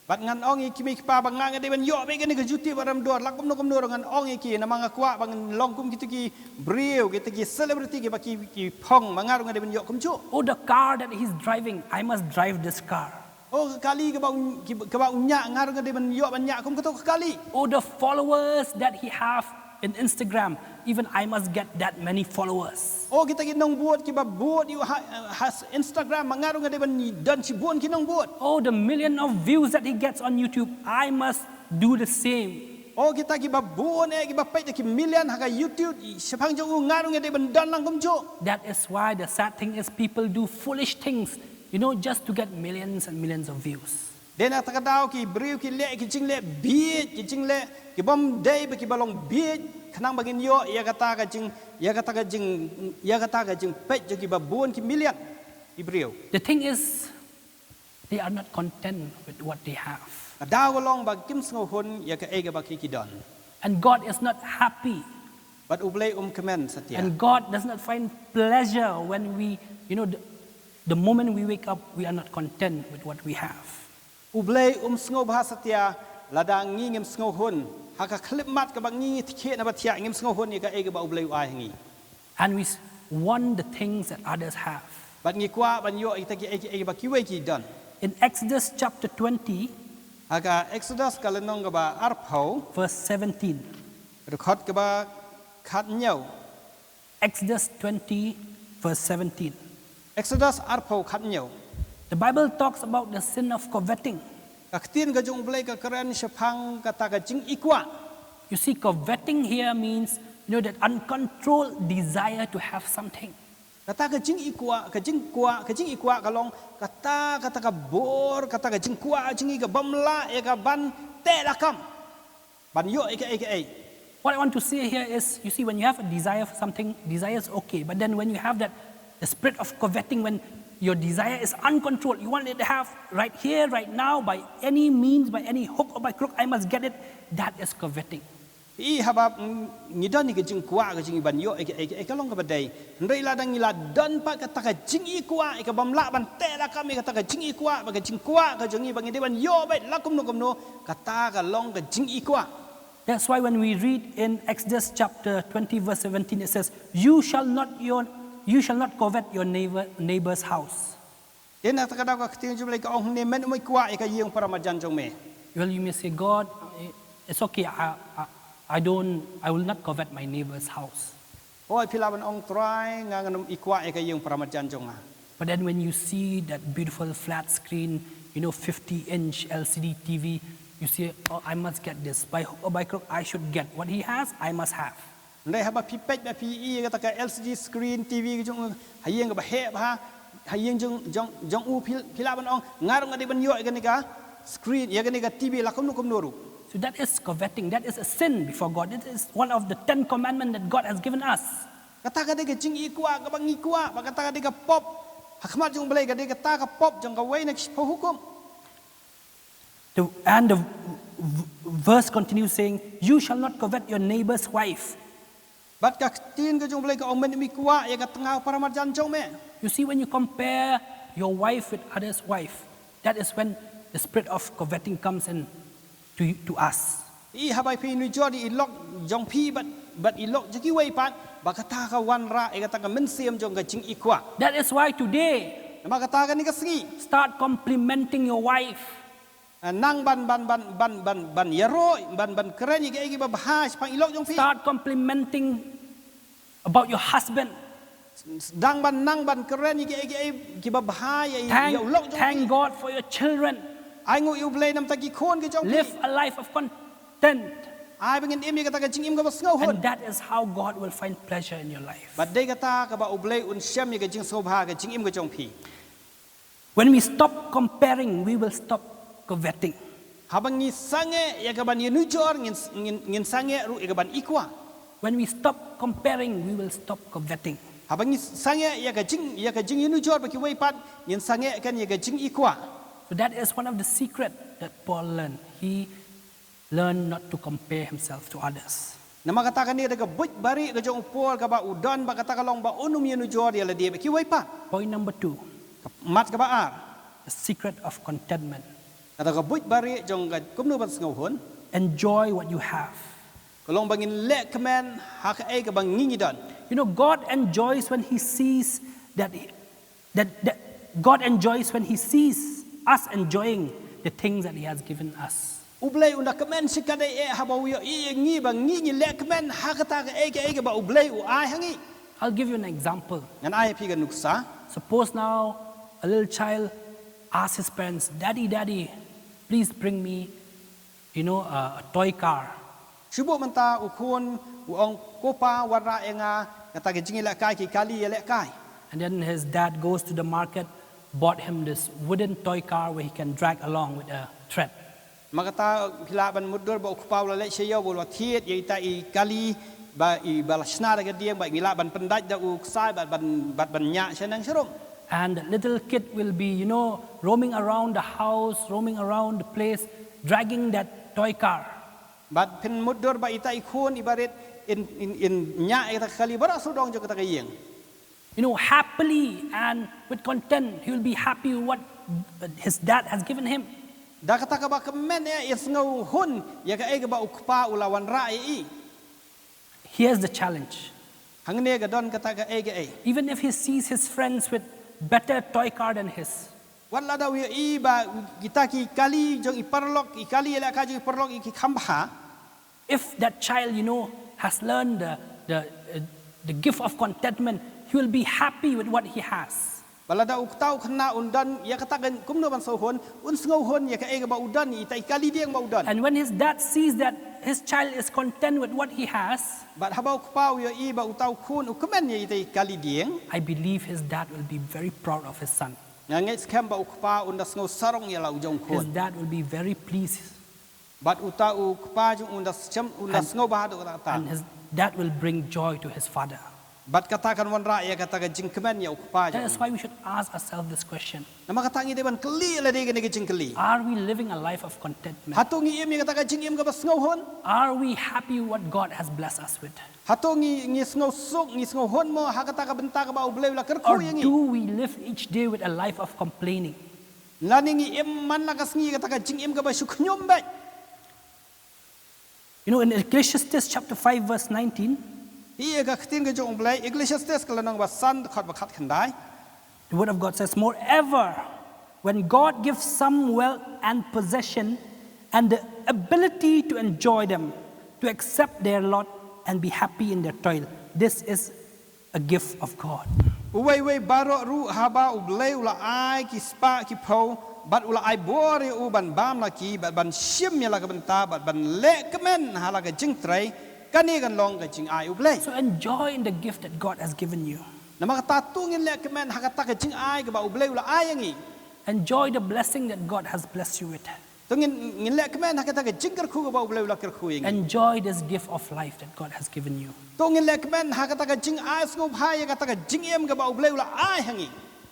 Bad ngan ong ïa ki mei ki pa ba nga nga dei ban ïoh bad kane ka juti ba rem dor la kumno kumno ruh ngan ong ïa ki namar nga kwah ba ngan long kum kita ki briew kita ki celebrity kiba ki ki phong ma nga ruh nga dei ban ïoh kumjuh. Oh, the car that he's driving, I must drive this car. Oh ka kali kaba u- ki- kaba u ñiah nga ruh nga dei ban ïoh ban ñiah kum kato ka kali. Oh, the followers that he have in Instagram, even I must get that many followers. Oh kita ki nongbud kiba bud ïa ha, ha Instagram ma nga ruh nga dei ban don shibun ki nongbud. Oh, the million of views that he gets on YouTube, I must do the same. Oh kita kiba bun eh kiba peit da ki million ha ka YouTube shaphang jong u nga ruh nga dei ban don lang kumjuh. That is why the sad thing is people do foolish things, you know, just to get millions and millions of views. Dei na kata ka daw ki briew ki leh ki jingleh bieit ki jingleh ki bym dei ba kiba long bieit khnang ba ngin ïoh ïa kata ka jing ïa kata ka jing ïa kata ka jingpeit jong kiba bun ki million ki briew. The thing is, they are not content with what they have. Ka daw ka long ba kim sngewhun ïa kaei kaba ki ki don. And God is not happy. Bad U Blei um kmen satia. And God does not find pleasure when we, you know, the, the moment we wake up, we are not content with what we have. U Blei um sngewbha satia lada ngi ngim sngewhun ha ka khyllipmat kaba ngi ngi tkhie na ba thiah ngim sngewhun ïa kaei kaba U Blei u ai ha ngi. And we s- want the things that others have. Bad ngi kwah ban ïoh ita ki ei ki ei ba kiwei ki don. In Exodus chapter twenty, ha ka Exodus ka lynnong kaba arphew, verse seventeen. Dkhot kaba khatnïew. Exodus twenty, verse seventeen. Exodus arphew khatnïew. The Bible talks about the sin of coveting. Ka ktien ka jong U Blei ka kren shaphang kata ka jingikwah. You see, coveting here means, you know, that uncontrolled desire to have something. Kata ka jingikwah, ka jingkwah, ka jingikwah ka long kata kata ka bor, kata ka jingkwah jong ngi ka bym lah ïa ka ban teh lakam. Ban ïoh ïa kaei kaei. What I want to say here is, you see, when you have a desire for something, desire is okay. But then when you have that, the spirit of coveting, when your desire is uncontrolled, you want it to have right here, right now, by any means, by any hook or by crook, I must get it. That is coveting. I haba mm, ngi don ïa ka jingkwah ka jingban ïoh ïa kaei kaei ka long kaba dei. Hynrei lada ngi la don pat kata ka jingikwah ïa ka bym lah ban teh lakam ïa kata ka jingikwah ba ka jingkwah ka jong ngi ba ngi dei ban ïoh bad la kumno kumno kata ka long ka jingikwah. That's why when we read in Exodus chapter twenty, verse seventeen, it says, "You shall not your you shall not covet your neighbor neighbor's house." Te na kata ka daw ka ktien jong U Blei ka ong hangne men um kwah ïa ka ïing para marjan jong me. Well, you may say, God, it's okay. I, I, I don't, I will not covet my neighbor's house. Hooid phi lah ban ong Trai nga ngan um kwah ïa ka ïing para marjan jong nga. But then when you see that beautiful flat screen, you know, fifty inch L C D T V, you say, oh, I must get this. By hook or by crook, I should get what he has, I must have. Hynrei haba phi peit ba phi i ïa kata ka L C D screen T V ka jong u ha ïing kaba heh bha ha ïing jong jong jong u phi phi lah ban ong nga ruh nga dei ban ïoh ïa kane ka screen ïa kane ka T V la kumno kumno ruh. So that is coveting. That is a sin before God. It is one of the Ten Commandments that God has given us. Kata ka dei ka jingikwah kaba ngi kwah ba kata ka dei ka pop ha khmat jong U Blei ka dei kata ka pop jong kawei na ki shiphew hukum. The, and the v- v- verse continues saying, "You shall not covet your neighbor's wife." Bad ka ktien ka jong U Blei ka ong men um kwah ïa ka tnga para marjan jong me. You see, when you compare your wife with others' wife, that is when the spirit of coveting comes in to, to us. I haba phi nujor ïa i lok jong phi bad bad i lok jong kiwei pat ba kata ka wanrah ïa kata ka mynsiem jong ka jingikwah. That is why today, namar kata kane ka sngi, start complimenting your wife. Ah, nang ban ban ban ban ban ban ïaroh ban ban kren ïa kiei kiba bha shaphang i lok jong phi. Start complimenting about your husband. Dang ban nang ban kren ïa kiei kiei kiba bha ïa ïa u lok jong phi. Thank God for your children. Ai nguh ïa U Blei namar ki khun ki jong phi. Live a life of content. Ai ba ngin im ïa kata ka jingim kaba sngewhun. And that is how God will find pleasure in your life. Bad dei kata kaba U Blei un shem ïa ka jingsngewbha ka jingim ka jong phi. When we stop comparing, we will stop coveting. Haba ngi sangeh ïa ka ban ïanujor, ngin, ngin, ngin sangeh ruh ïa ka ban ikwah. When we stop comparing, we will stop coveting. Haba ngi sangeh ïa ka jing, ïa ka jingïanujor bad kiwei pat, ngin sangeh kan ïa ka jingikwah. So that is one of the secret that Paul learned. He learned not to compare himself to others. Namar kata kane da ka buit bari ka jong u Paul kaba u don bad kata ka long ba un ym ïanujor ïa lade bad kiwei pat. Point number two. Mat kaba ar. The secret of contentment. Kata ka buit bari jong ka kumno ban sngewhun. Enjoy what you have. Ka long ba ngin leh kmen ha kaei kaba ngi ngi don. You know, God enjoys when He sees that, that, that God enjoys when He sees us enjoying the things that He has given us. U Blei u da kmen shikaddei eh haba u ïohi ïa ngi ba ngi ngi leh kmen ha kata kaei kaei kaba u Blei u ai ha ngi. I'll give you an example. Ngan ai phi ka nuksa. Suppose now a little child asks his parents, "Daddy, Daddy, please bring me, you know, a, a toy car." Shu buh mynta u khun u ong, "Ko pa, wanrah ïa nga kata ka jingïalehkai, ki kali ïalehkai." And then his dad goes to the market, bought him this wooden toy car where he can drag along with a thread. Namar kata phi lah ban mutdur ba u kpa u la leit sha ïew bad u la thied ïa ita i kali ba i ba la shna da ka dieng ba ngi lah ban pyndait da u ksai bad ban, bad ban ñiah shaneng sharum. And the little kid will be, you know, roaming around the house, roaming around the place, dragging that toy car. Bad phin mutdur ba ita i khun i barit in, in, in ñiah ita ka kali baroh sawdong jong kata ka ïing. You know, happily and with content, he will be happy with what his dad has given him. Da kata kaba kmen eh, in sngewhun ïa kaei kaba u kpa u la wanrah ïa i. Here's the challenge. Hangne ka don kata kaei kaei. Even if he sees his friends with better toy car than his, wat lada u ïohi ba kita ki kali jong i paralok, i kali ïalehkai jong i paralok i ki kham bha. If that child, you know, has learned the, the, uh, the gift of contentment, he will be happy with what he has. Ba lada u kta u khynnah un don ïa kata ka kumno ban sngewhun, un sngewhun ïa kaei kaba u don, ita i kali dieng ba u don. And when his dad sees that his child is content with what he has, bad haba u kpa u ïohi ba uta u khun u kmen ïa ita i kali dieng, I believe his dad will be very proud of his son. Nga ngeit skhem ba u kpa un da sngew sarong ïa la u jong u khun. His dad will be very pleased. Bad uta u kpa jong u un da sngewbha haduh katta katta. And his, that will bring joy to his father. Bad kata kan wanrah ïa kata ka jingkmen ïa u kpa jong u. That is why we should ask ourselves this question. Namar kata ngi dei ban kylli ïa lade kane ka jingkylli. Are we living a life of contentment? Hato ngi im ïa kata ka jingim kaba sngewhun? Are we happy what God has blessed us with? Hato ngi, ngi sngewsuk, ngi sngewhun mo ha kata ka bynta kaba U Blei u la kyrkhu ïa ngi? Or do we live each day with a life of complaining? Lane ngi im man la ka sngi kata ka jingim kaba shu khñium beit. You know, in Ecclesiastes chapter five, verse nineteen, ïa ka ktien ka jong U Blei, Ecclesiastes ka lynnong ba san, dkhot ba khatkhyndai. The word of God says, "Moreover, when God gives some wealth and possession and the ability to enjoy them, to accept their lot and be happy in their toil, this is a gift of God." Uwei uwei baroh ruh haba U Blei u la ai ki spah ki phew, bad u la ai bor ïa u ban bam la ki, bad ban shim ïa la ka bynta, bad ban leh kmen ha la ka jingtrei, kane kan long ka jingai U Blei. So enjoy in the gift that God has given you. Namar kata to ngin leh kmen ha kata ka jingai kaba U Blei u la ai ïa ngi. Enjoy the blessing that God has blessed you with. To ngin, ngin leh kmen ha kata ka jingkyrkhu kaba U Blei u la kyrkhu ïa ngi. Enjoy this gift of life that God has given you. To ngin leh kmen ha kata ka jingai sngewbha ïa kata ka jingim kaba U Blei u la ai ha ngi.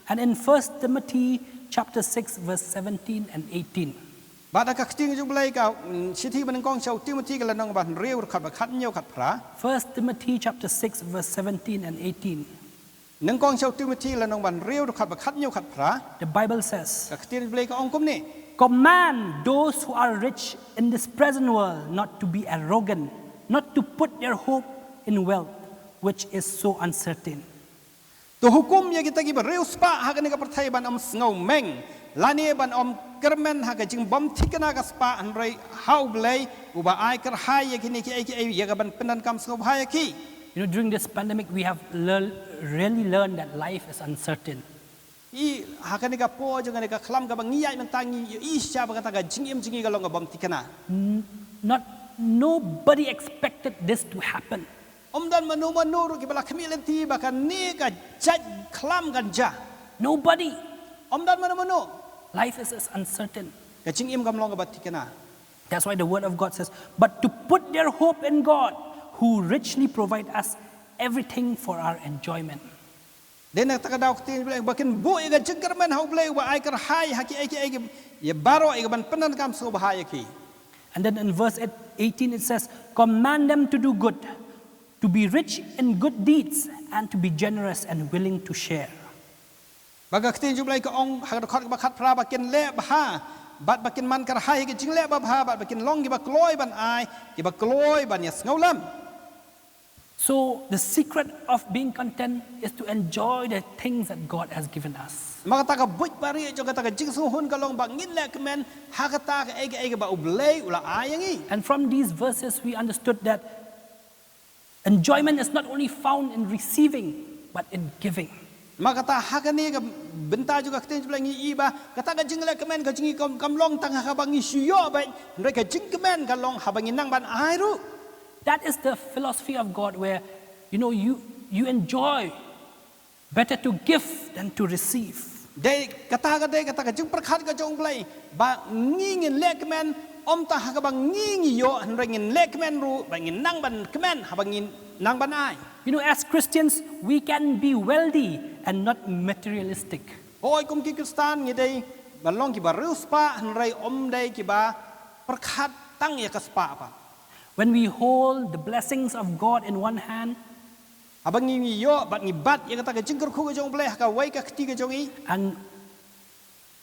And in First Timothy chapter six, verse seventeen and eighteen. Bad ha ka ktien jong U Blei ka, mm, shithi ba nyngkong sha u Timothy ka lynnong ba hynriew, dkhot ba khathynñiew khatphra. First Timothy chapter six, verse seventeen and eighteen. Nyngkong sha u Timothy lynnong ba hynriew, dkhot ba khathynñiew khatphra. The Bible says, ka ktien U Blei ka ong kumne. Command those who are rich in this present world not to be arrogant, not to put their hope in wealth, which is so uncertain. To hukum ïa kita kiba riewspah ha kane ka pyrthei ban ym sngewmeng, lane ban ym kyrmen ha ka jingbymthikna ka spah, hynrei ha U Blei uba ai kyrhai ïa kine kiei kiei ïa ka ban pyndonkam sngewbha ïa ki. You know, during this pandemic, we have learn, really learned that life is uncertain. I, ha kane ka por jong kane ka khlam kaba ngi ïaid mynta ngi ïohi shisha ba kata ka jingim jong ngi ka long ka bymthikna. N-, not, nobody expected this to happen. Ym don mano mano ruh kiba la khmih lynti ba kane ka jait khlam kan jia. Nobody. Ym don mano mano. Life is, is uncertain. Ka jingim kam long kaba thikna. That's why the word of God says, "But to put their hope in God, who richly provide us everything for our enjoyment." Dei na kata ka daw ka ktien Blei ba kin buh ïa ka jingkyrmen ha U Blei uba ai kyrhai ha kiei kiei ki, ïa baroh ïa ka ban pyndonkam sngewbha ïa ki. And then in verse eight, eighteen it says, "Command them to do good, to be rich in good deeds, and to be generous and willing to share." Ba ka ktien U Blei ka ong ha ka dkhot kaba khatphra ba kin leh bha bad ba kin man kyrhai ha ka jingleh babha bad ba kin long kiba kloi ban ai, kiba kloi ban ïa sngewlem. So the secret of being content is to enjoy the things that God has given us. Namar kata ka buit barieh jong kata ka jingsngewhun ka long ba ngin leh kmen ha kata kaei kaei kaba U Blei u la ai ïa ngi. And from these verses we understood that enjoyment is not only found in receiving, but in giving. Namar kata ha kane ka bynta jong ka ktien U Blei ngi i ba kata ka jingleh kmen ka jong ngi kam, kam long tang ha kaba ngi shu ïoh beit, hynrei ka jingkmen ka long haba ngi nang ban ai ruh. That is the philosophy of God where, you know, you, you enjoy better to give than to receive. Dei kata ka dei kata ka jingpyrkhat ka jong U Blei ba ngi ngin leh kmen ym tang ha kaba ngi ngi ïoh hynrei ngin leh kmen ruh ba ngin nang ban kmen haba ngin nang ban ai. You know, as Christians, we can be wealthy and not materialistic. Hooid, kum ki Khristan ngi dei ban long kiba riewspah hynrei ym dei kiba pyrkhat tang ïa ka spah pat. When we hold the blessings of God in one hand, haba ngi ngi ïoh bad ngi bat ïa kata ka jingkyrkhu ka jong U Blei ha kawei ka kti ka jong ngi, and,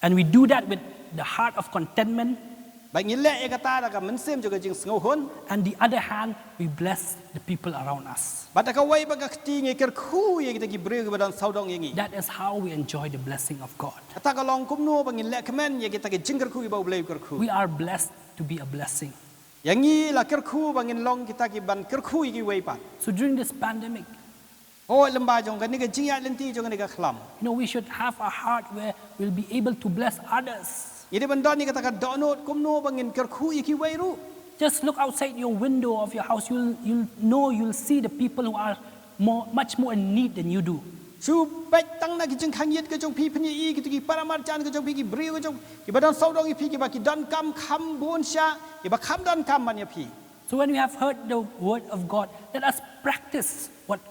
and we do that with the heart of contentment, bad ngi leh ïa kata da ka mynsiem jong ka jingsngewhun, and the other hand, we bless the people around us. Bad da kawei pat ka kti ngi kyrkhu ïa kita ki briew kiba don sawdong ïa ngi. That is how we enjoy the blessing of God. Kata ka long kumno ba ngin leh kmen ïa kita ki jingkyrkhu kiba U Blei u kyrkhu. We are blessed to be a blessing. Ïa ngi la kyrkhu ba ngin long kita ki ban kyrkhu ïa kiwei pat. So during this pandemic, hooid, lem bad jong kane ka jingïaid lynti jong kane ka khlam, you know, we should have a heart where we'll be able to bless others. Ngi dei ban don ïa kata ka dohnud kumno ba ngin kyrkhu ïa kiwei ruh. Just look outside your window of your house, you'll, you'll know, you'll see the people who are more, much more in need than you do. Shu peit tang na ki jingkhang ïit ka jong phi phin ïa i kito ki para marjan ka jong phi, ki briew ka jong, kiba don sawdong ïa phi, kiba ki donkam kham bun shah, kiba kham donkam ban ïa phi. So when we have heard the word of God, let us practice what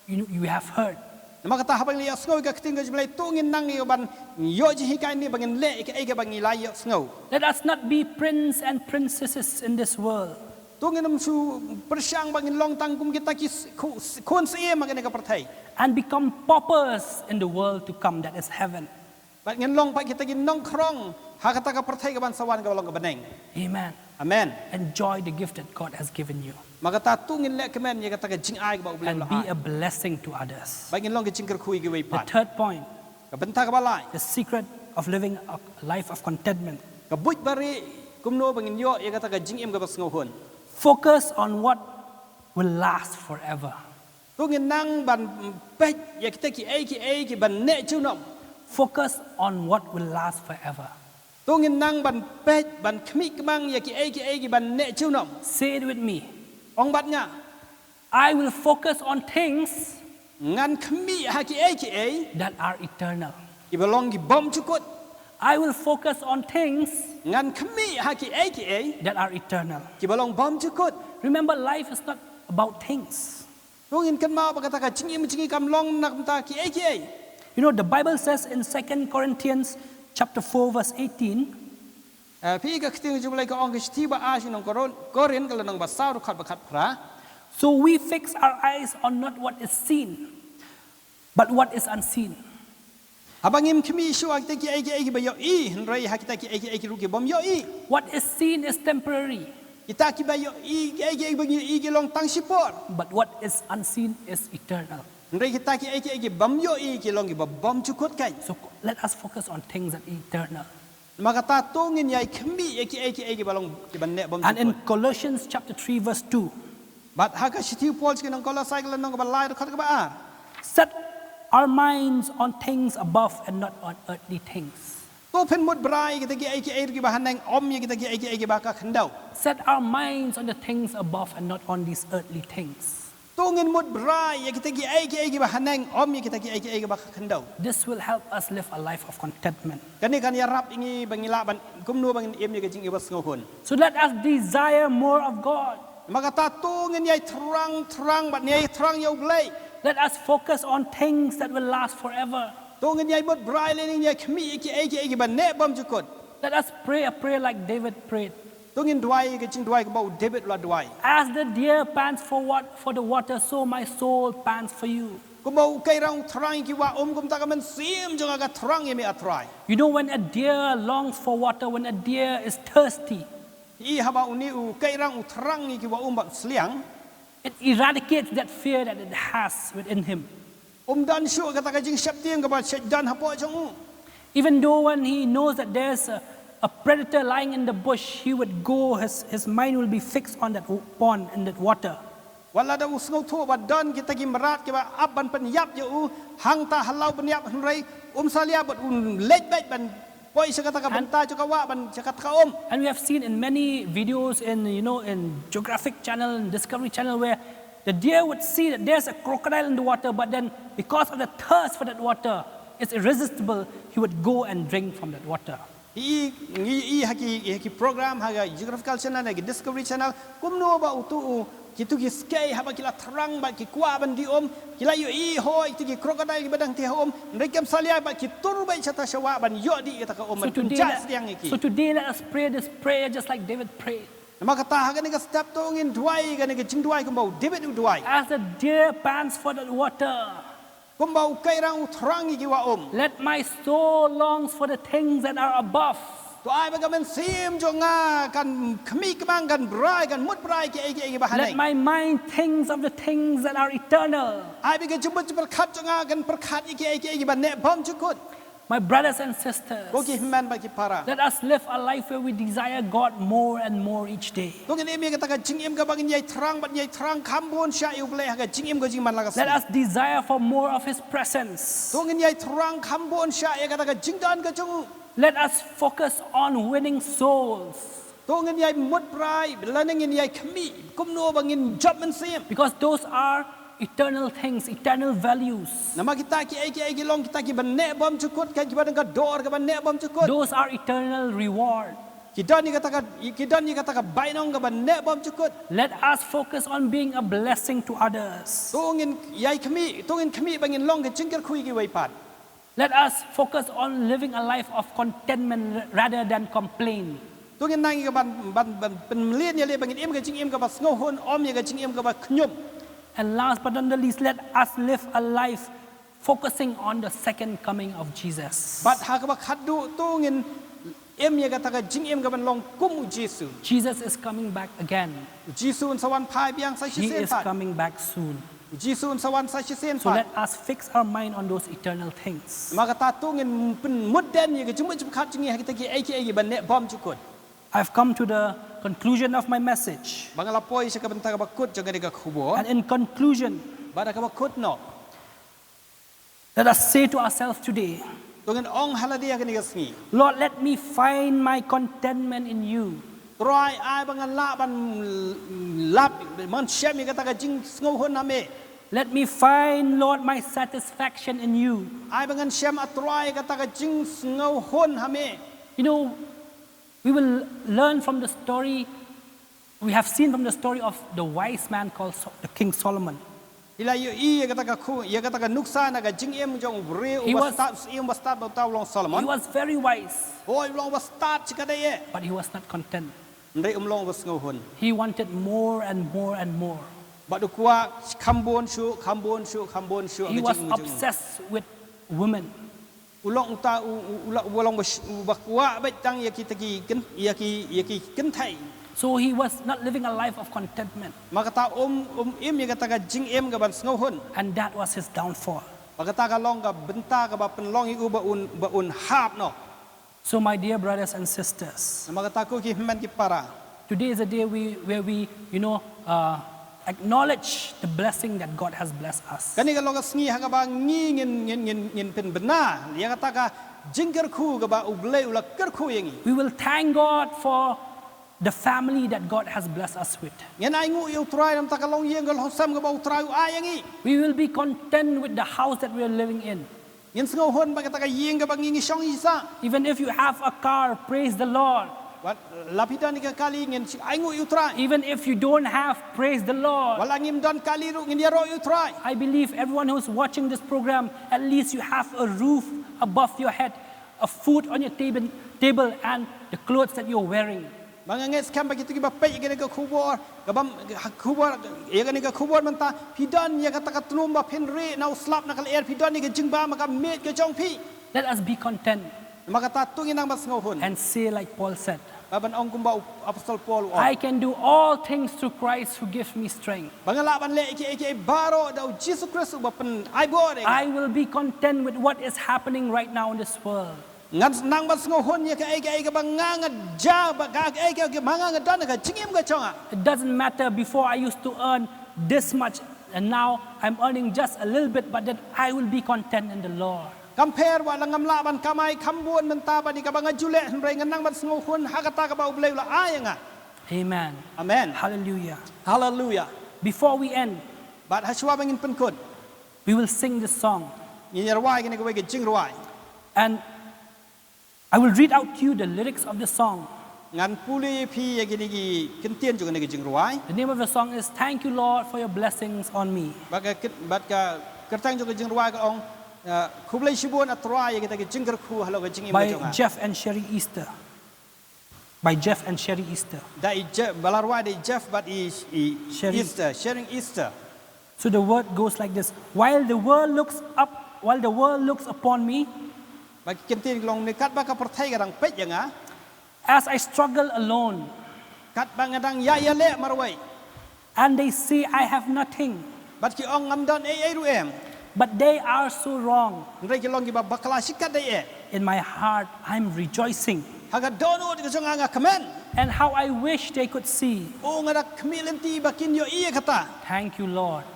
you, you have heard. Namar kata haba ngi la ïohsngew ïa ka ktien ka jong U Blei, to ngin nang ïa ban ïoh jinghikai ne ba ngin leh ïa kaei kaba ngi la ïohsngew. Let us not be prince and princesses in this world. To ngin ym shu pyrshang ba ngin long tang kum kita ki s-, khu-, s-, khun syiem ha kane ka pyrthei. And become paupers in the world to come, that is heaven. Bad ngin long pat kita ki nongkhrong ha kata ka pyrthei kaban sa wan kaba long ka bneng. Amen. Amen. Enjoy the gift that God has given you. Namar kata to ngin leh kmen ïa kata ka jingai kaba U Blei u la ai. And be a blessing to others. Bad ngin long ka jingkyrkhu ïa kiwei pat. The third point. Ka bynta kaba lai. The secret of living a life of contentment. Ka buit barieh kumno ba ngin ïoh ïa kata ka jingim kaba sngewhun. Focus on what will last forever. To ngin nang ban peit ïa kita kiei kiei kiban neh junom. Focus on what will last forever. To ngin nang ban peit ban khmih kmang ïa kiei kiei kiban neh junom. Say it with me. Ong bad nga. I will focus on things Ngan khmih ha kiei kiei that are eternal. kiba long ki bymjukut. I will focus on things Ngan khmih ha kiei kiei that are eternal. kiba long bymjukut. Remember, life is not about things. To ngin kynmaw ba kata ka jingim jong ngi kam long na ka bynta kiei kiei. You know, the Bible says in Second Corinthians chapter four, verse eighteen, Eh, phi i ka ktien jong U Blei ka ong ka shithi ba ar sha ki nong Korin-, Korin ka lynnong ba saw dkhot ba khatphra. "So we fix our eyes on not what is seen, but what is unseen." Haba ngim khmih shuh ha kita kiei kiei kiba ïohi, hynrei ha kita kiei kiei ruh ki bym ïohi. What is seen is temporary. Kita kiba ïohi, kiei kiei kiba ngi ïohi ki long tang shipor. But what is unseen is eternal. Hynrei kita kiei kiei ki bym ïohi ki long kiba bymjukut kein. So let us focus on things that are eternal. Namar kata to ngin ïai khmih ïa kiei kiei kiba long kiban neh bymjukut. And in Colossians chapter three, verse two, Bad ha ka shithi u Paul sha ki nong Kolosai ka lynnong kaba lai dkhot kaba ar. "Set our minds on things above and not on earthly things." To phin mut bha ïa kita kiei kiei ruh kiba haneng, ym ïa kita kiei kiei kiba ka khyndew. "Set our minds on the things above and not on these earthly things." To ngin mut brai ïa kita kiei kiei kiba haneng, ym ïa kita kiei kiei kiba khyndew. This will help us live a life of contentment. Kane kan ïarap ïa ngi ba ngi lah ban kumno ba ngin im ïa ka jingim ba sngewhun. So let us desire more of God. Namar kata to ngin ïai thrang thrang bad ïai thrang ïa U Blei. Let us focus on things that will last forever. To ngin ïai mut brai lane ngin ïai khmih ïa kiei kiei kiba neh bymjukut. Let us pray a prayer like David prayed. To ngin duwai ka jingduwai kumba u David u la duwai. As the deer pants for what for the water, so my soul pants for you. Kumba u keirang u thrang ïa ki wah um, kumta ka mynsiem jong nga ka thrang ïa me, A Trai. You know, when a deer longs for water, when a deer is thirsty, i haba une u keirang u thrang ïa ki wah um bad sliang, it eradicates that fear that it has within him. Um don shuh kata ka jingsheptieng kaba shait don hapoh jong u. Even though when he knows that there's a, a predator lying in the bush, he would go, his, his mind will be fixed on that w- pond and that water. Wat lada u sngewthuh ba don kita ki mrad kiba ap ban pynïap ïa u hangta ha law bniap, hynrei um salia bad u leit beit ban poi sha kata ka bynta jong ka wah, ban sha kata ka um. And we have seen in many videos in, you know, in Geographic Channel and Discovery Channel where the deer would see that there's a crocodile in the water, but then because of the thirst for that water, it's irresistible, he would go and drink from that water. I, i, i ha ki, ha ki program ha ka Geographical Channel, ha ki Discovery Channel, kumno ba utu u, kitu ki skei haba ki la thrang bad ki kwah ban dih um, ki la ïohi hoi kitu ki crocodile kiba dang thiah um, hynrei kim salia bad ki tur beit shata sha wah ban ïoh dih kata ka um. So ban today, pynjah let, sdiang ïa ki. So today let us pray this prayer just like David prayed. Namar kata ha kane ka step to ngin duwai kane ka jingduwai kumba u David u duwai. As the deer pants for the water, kumba u keirang u thrang ïa ki wah um. Let my soul longs for the things that are above. To ai ba ka mynsiem jong nga kan khmih kmang, kan brai, kan mut brai kiei kiei kiba haneng. Let my mind thinks of the things that are eternal. Ai ba ka jingmut jingpyrkhat jong nga kan pyrkhat ïa kiei kiei kiba neh bymjukut. My brothers and sisters, Ko ki hynmen bad ki para. Let us live a life where we desire God more and more each day. To ngin im ïa kata ka jingim kaba ngin ïai thrang bad ïai thrang kham bun shai ïa U Blei ha ka jingim ka jingman la ka sngi. Let us desire for more of His presence. To ngin ïai thrang kham bun shai ïa kata ka jingdon ka jong u. Let us focus on winning souls. To ngin ïai mut brai lane ngin ïai khmih kumno ba ngin jop mynsiem. Because those are eternal things, eternal values. Namar kita kiei kiei ki long kita kiba neh bymjukut, kan kiba don ka dor kaba neh bymjukut. Those are eternal reward. Ki don ïa kata ka, ki don ïa kata ka bainong kaba neh bymjukut. Let us focus on being a blessing to others. To ngin ïai khmih, to ngin khmih ba ngin long ka jingkyrkhu ïa kiwei pat. Let us focus on living a life of contentment rather than complain. To ngin nang ïa ka ban, ban, ban pynmlien ïa lade ba ngin im ka jingim kaba sngewhun, ym ïa ka jingim kaba khñium. And last but not the least, let us live a life focusing on the second coming of Jesus. Bad ha kaba khatduh to ngin im ïa kata ka jingim kaban long kum u Jisu. Jesus is coming back again. U Jisu un sa wan phai biang sa shisien pat. He is coming back soon. U Jisu un sa wan sa shisien pat. So let us fix our mind on those eternal things. Namar kata to ngin pynmut dien ïa ka jingmut jingpyrkhat jong ngi ha kita kiei kiei kiba neh bymjukut. I've come to the conclusion of my message. Ba nga la poi sha ka bynta kaba kut jong kane ka khubor. And in conclusion, Bad ha kaba kut noh, let us say to ourselves today, to ngin ong ha lade ha kane ka sngi, Lord, let me find my contentment in you. Trai, ai ba ngan lah ban lap, ban shem ïa kata ka jingsngewhun ha me. Let me find, Lord, my satisfaction in you. Ai ba ngan shem, A Trai, kata ka jingsngewhun ha me. You know, we will learn from the story, we have seen from the story of the wise man called So- the King Solomon. Ngi la ïohi ïa kata ka khu, ïa kata ka nuksa na ka jingim jong u briew, He u was, bastad, u syiem bastad ba uta u long Solomon. He was very wise. Hooid, u long bastad shikatdei eh. But he was not content. Hynrei um long ba sngewhun. He wanted more and more and more. Bad u kwah kham bun shuh, kham bun shuh, kham bun shuh. He was obsessed with women. U long uta u, u, u la, u long ba sh-, u ba kwah beit tang ïa kita ki kyn-, ïa ki, ïa ki kynthei. So he was not living a life of contentment. Namar kata um, um im ïa kata ka jingim kaban sngewhun. And that was his downfall. Bad kata ka long ka bynta kaba pynlong ïa u ba un, ba un hap noh. So my dear brothers and sisters, Namar kata ko ki hynmen ki para, today is a day we, where we, you know, uh, acknowledge the blessing that God has blessed us. Kane ka long ka sngi ha kaba ngi ngin, ngin, ngin, ngin pynbna ïa kata ka jingkyrkhu kaba U Blei u la kyrkhu ïa ngi. We will thank God for the family that God has blessed us with. Ngin ainguh ïa U Trai namar ka longïing ka longsem kaba U Trai u ai ïa ngi. We will be content with the house that we are living in. Ngin sngewhun ba kata ka ïing kaba ngi ngi shong shisha. Even if you have a car, praise the Lord. Wat la phi don ïa ka kali ngin ainguh ïa U Trai. Even if you don't have, praise the Lord. Wat la ngim don kali ruh ngin ïaroh ïa U Trai. I believe everyone who's watching this program, at least you have a roof above your head, a food on your table, table and the clothes that you're wearing. Ba nga ngeit skhem ba kito kiba peit ïa kane ka khubor, kaba, ha, khubor, ïa kane ka khubor mynta, phi don ïa kata ka tnum ba phin rieh na u slap na ka lyer, phi don ïa ka jingbam ha ka miej ka jong phi. Let us be content. Namar kata to ngin nang ban sngewhun. And say like Paul said, ba ban ong kumba u Apostol Paul u ong. I can do all things through Christ who gives me strength. Ba nga lah ban leh kiei kiei baroh da U Jisu Khrist uba pynai bor ïa nga. I will be content with what is happening right now in this world. Ngan nang ban sngewhun ïa kaei kaei kaba nga nga ja, ba kaei kaei kaba nga nga don ha ka jingim ka jong nga. It doesn't matter, before I used to earn this much and now I'm earning just a little bit, but then I will be content in the Lord. Kam pher wat la ngam lah ban kamai kham bun mynta bad ïa kaba nga ju leh, hynrei ngan nang ban sngewhun ha kata kaba U Blei u la ai ïa nga. Amen. Amen. Hallelujah. Hallelujah. Before we end, bad ha shuwa ba ngin pynkut, we will sing this song. Ngin ïa rwai kane kawei ka jingrwai. And I will read out to you the lyrics of the song. Ngan pule ïa phi ïa kine ki kyntien jong kane ka jingrwai. The name of the song is Thank You, Lord, for Your Blessings on Me. Bad ka kyr-, bad ka kyrteng jong ka jingrwai ka ong, uh, Khublei shibun A Trai ïa kita ki jingkyrkhu halor ka jingim ka jong nga. By Jeff and Sherry Easter. By Jeff and Sherry Easter. Da i Je-, ba la rwai da i Jeff bad i, i Sherry. Easter, Sherry Easter. So the word goes like this. While the world looks up, while the world looks upon me, ba ki kyntien ki long ne, katba ka pyrthei ka dang peit ïa nga. As I struggle alone. Katba nga dang ïa ïaleh marwei. And they say I have nothing. Bad ki ong ngam don ei ei ruh em. But they are so wrong. Hynrei ki long kiba bakla shikatdei eh. In my heart, I'm rejoicing. Ha ka dohnud ka jong nga nga kmen. And how I wish they could see. O, nga da khmih lynti ba kin ïohi ïa kata. Thank you, Lord.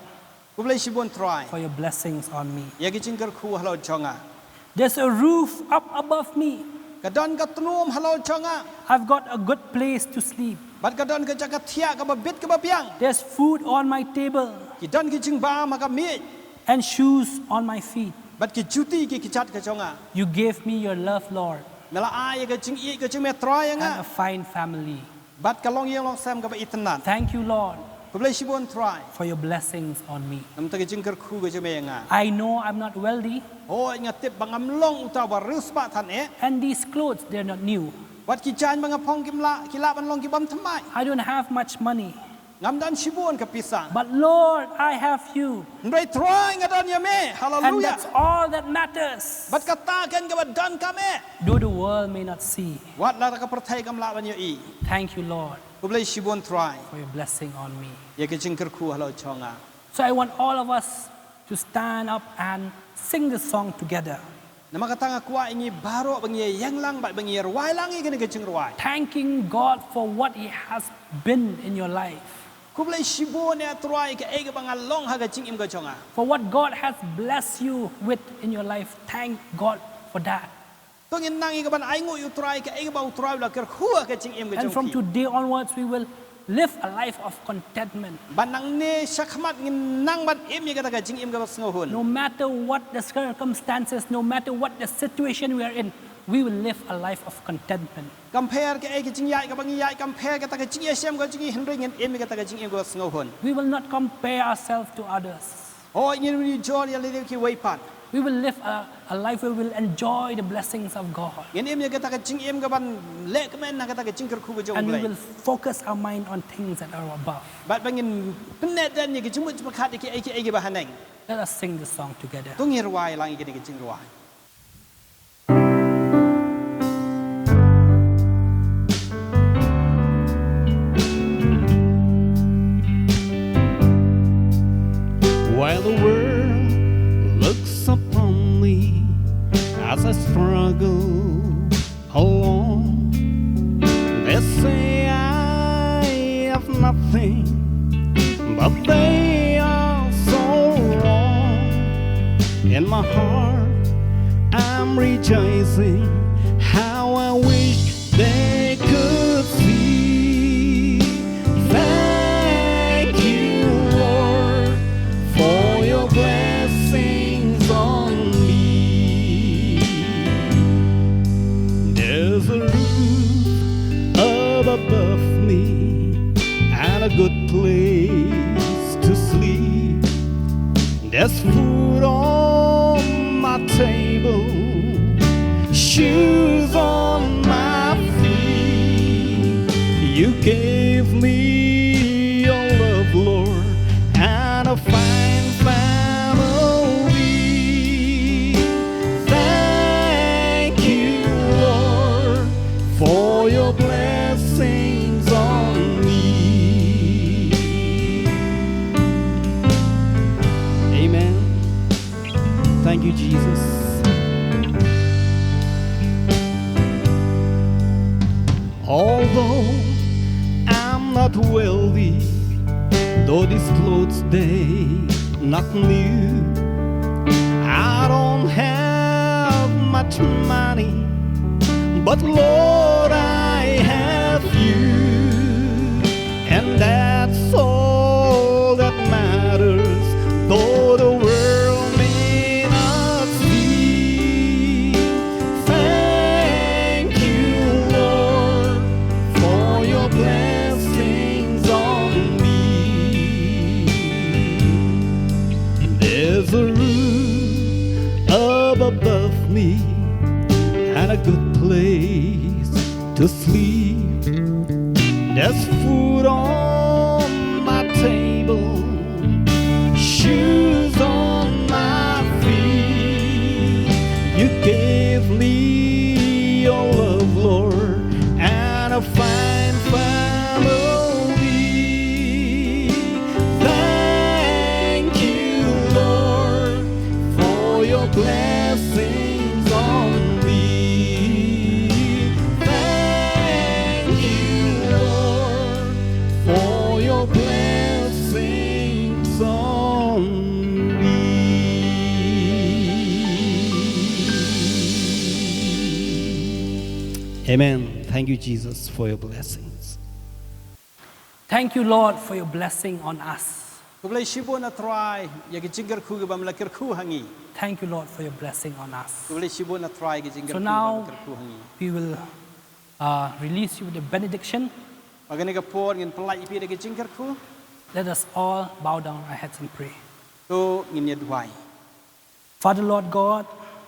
Khublei shibun Trai. For your blessings on me. Ïa ki jingkyrkhu halor jong nga. There's a roof up above me. Ka don ka tnum halor jong nga. I've got a good place to sleep. Bad ka don ka jaka thiah kaba bit kaba biang. There's food on my table. Ki don ki jingbam ha ka miej. And shoes on my feet. Bad ki juti ki kjat ka jong nga. You gave me your love, Lord. Me la ai ïa ka jingïeit ka jong me Trai ïa nga. And a fine family. Bad ka longïing longsem kaba itynnad. Thank you, Lord. Khublei shibun Trai. For your blessings on me. Namar ka jingkyrkhu ka jong me ïa nga. I know I'm not wealthy. Hooid nga tip ba ngam long uta uba riewspah than eh. And these clothes, they're not new. Bad ki jaiñ ba nga phong kim lah, ki lah ban long ki bym thymmai. I don't have much money. Ngam don shibun ka pisa. But Lord, I have you. Hynrei Trai nga don ïa me. Hallelujah. And that's all that matters. Bad kata kein kaba donkam eh. Though the world may not see. Wat la ka pyrthei kam lah ban ïohi. Thank you, Lord. Khublei shibun Trai. For your blessing on me. Ïa ka jingkyrkhu halor jong nga. So I want all of us to stand up and sing this song together. Namar kata nga kwah ïa ngi baroh ba ngi ïeng lang bad ba ngi rwai lang ïa kane ka jingrwai. Thanking God for what He has been in your life. Khublei shibun ïa Trai kaei kaba nga long ha ka jingim ka jong nga. For what God has blessed you with in your life, thank God for that. To ngin nang ïa kaban ainguh ïa U Trai kaei kaba U Trai u la kyrkhu ha ka jingim ka jong phi. And from today onwards, we will live a life of contentment. Bad nangne shakhmat ngin nang ban im ïa kata ka jingim kaba sngewhun. No matter what the circumstances, no matter what the situation we are in, we will live a life of contentment. Kam pher kaei ka jingïaid kaba ngi ïaid, kam pher kata ka jingïashem ka jong ngi, hynrei ngin im ïa kata ka jingim kaba sngewhun. We will not compare ourselves to others. Hooid ngin ym ïoh jor ïa lade kiwei pat. We will live a, a life where we will enjoy the blessings of God. Ngin im ïa kata ka jingim kaban leh kmen na kata ka jingkyrkhu ka jong U Blei. And we will focus our mind on things that are above. Bad ba ngin pynneh dien ïa ka jingmut jingpyrkhat ïa kiei kiei kiba haneng. Let us sing this song together. To ngin rwai lang ïa kane ka jingrwai. While the world looks upon me as I struggle alone, they say I have nothing, but they are so wrong. In my heart, I'm rejoicing. How I wish they could see. above me and a good place to sleep. There's food on my table, shoes on my feet. You gave me your love, Lord, and a fine family. Thank you, Lord, for your blessings on me. Amen. Thank you, Jesus. Although I'm not wealthy, though these clothes they not new, I don't have much money, but Lord, I have you, and that's all that matters. Though the world may not see, thank you, Lord, for your blessings on me. There's a roof up above me and a good place to sleep. There's food on my table, shoes on my feet. You gave me your love, Lord, and a fine family. Thank you, Lord, for your blessings on me. Thank you, Lord, for your blessings on me. Amen. Thank you, Jesus, for your blessings. Thank you, Lord, for your blessing on us. Khublei shibun, A Trai, ïa ki jingkyrkhu kiba me la kyrkhu ha ngi. Thank you, Lord, for your blessing on us. Khublei shibun, A Trai, ïa ki jingkyrkhu kiba me la kyrkhu ha ngi. So now we will, uh, release you with a benediction. Bad ha kane ka por ngin pyllait ïa phi da ki jingkyrkhu. Let us all bow down our heads and pray. To ngin ïa duwai. Father, Lord God,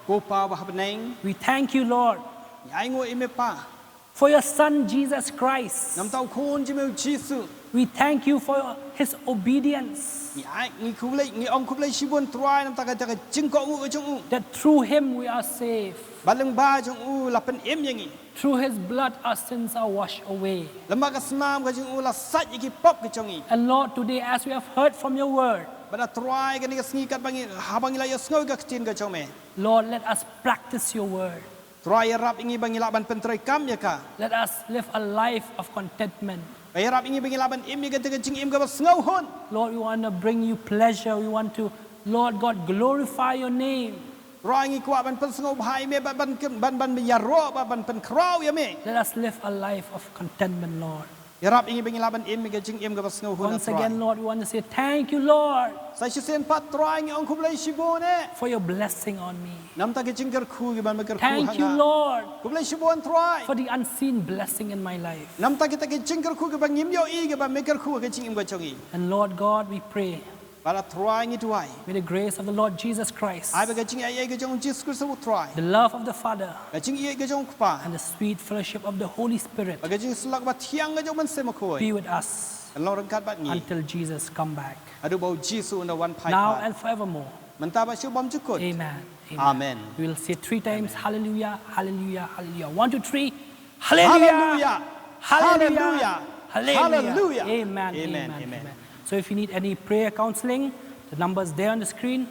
Ko Pa ba ha bneng, we thank you, Lord, ngi ainguh ïa me, Pa, for your Son, Jesus Christ. Namar U Khun jong me U Jisu. We thank you for his obedience. Ngi ai, ngi khublei, ngi ong khublei shibun, Trai, namar ka, ka jingkohnguh ka jong u. That through him we are saved. Ba lyngba jong u la pynim ïa ngi. Through his blood our sins are washed away. Lyngba ka snam ka jong u la sait ïa ki pop ka jong ngi. And Lord, today as we have heard from your word, bad A Trai, kane ka sngi katba ngi, haba ngi la ïohsngew ïa ka ktien ka jong me, Lord, let us practice your word. Trai, ïarap ïa ngi ba ngi lah ban pyntreikam ïa ka. Let us live a life of contentment. Ïarap ïa ngi ba ngi lah ban im ïa kata ka jingim kaba sngewhun. Lord, we want to bring you pleasure. We want to, Lord God, glorify your name. Trai, ngi kwah ban pynsngewbha ïa me, ban, ban, ban, ban ïaroh, ban, ban pynkhraw ïa me. Let us live a life of contentment, Lord. Ïarap ïa ngi ba ngi lah ban im ïa ka jingim kaba sngewhun, A Trai. Once again, Lord, we want to say thank you, Lord, sa shisien pat, Trai, ngi ong khublei shibun eh, for your blessing on me. Namar ka jingkyrkhu kaba me kyrkhu ha nga. Thank you, Lord, khublei shibun, Trai, for the unseen blessing in my life. Namar kita ki jingkyrkhu kiba ngim ïohi kiba me kyrkhu ha ka jingim ka jong ngi. And Lord God, we pray, bad A Trai, ngi duwai, may the grace of the Lord Jesus Christ, ai ba ka jingaiei ka jong U Jisu Khrist U Trai, the love of the Father, ka jingïeit ka jong U Kpa, and the sweet fellowship of the Holy Spirit, bad ka jingsyllok bathiang ka jong U Mynsiem Bakhuid, be with us, kan long ryngkat bad ngi, until Jesus come back, haduh ba U Jisu un da wan phai pat. Now and forevermore. Mynta bad shuh bymjukut. Amen. Amen. Amen. We will say three times, amen. Hallelujah, hallelujah, hallelujah. One, two, three. Hallelujah. Hallelujah. Hallelujah. Hallelujah. Hallelujah. Amen. Amen. Amen. Amen. Amen. So if you need any prayer counseling, the number is there on the screen.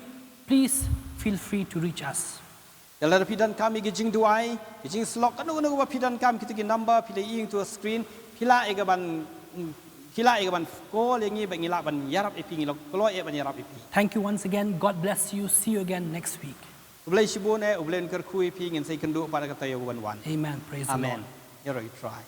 Please feel free to reach us. Ïa lada phi donkam ïa ki jingduwai, ki jingsyllok, kano kano kaba phi donkam, kita ki number phi la ïohi ha screen, phi lah ïa ka ban, phi lah ïa ka ban call ïa ngi, ba ngi lah ban ïarap ïa phi, ngi la kloi eh ban ïarap ïa phi. Thank you once again. God bless you. See you again next week. Khublei shibun eh, U Blei un kyrkhu ïa phi, ngin sa ïakynduh pat ha ka taïew ban wan. Amen. Praise the Lord. Amen. Ïaroh ïa U Trai.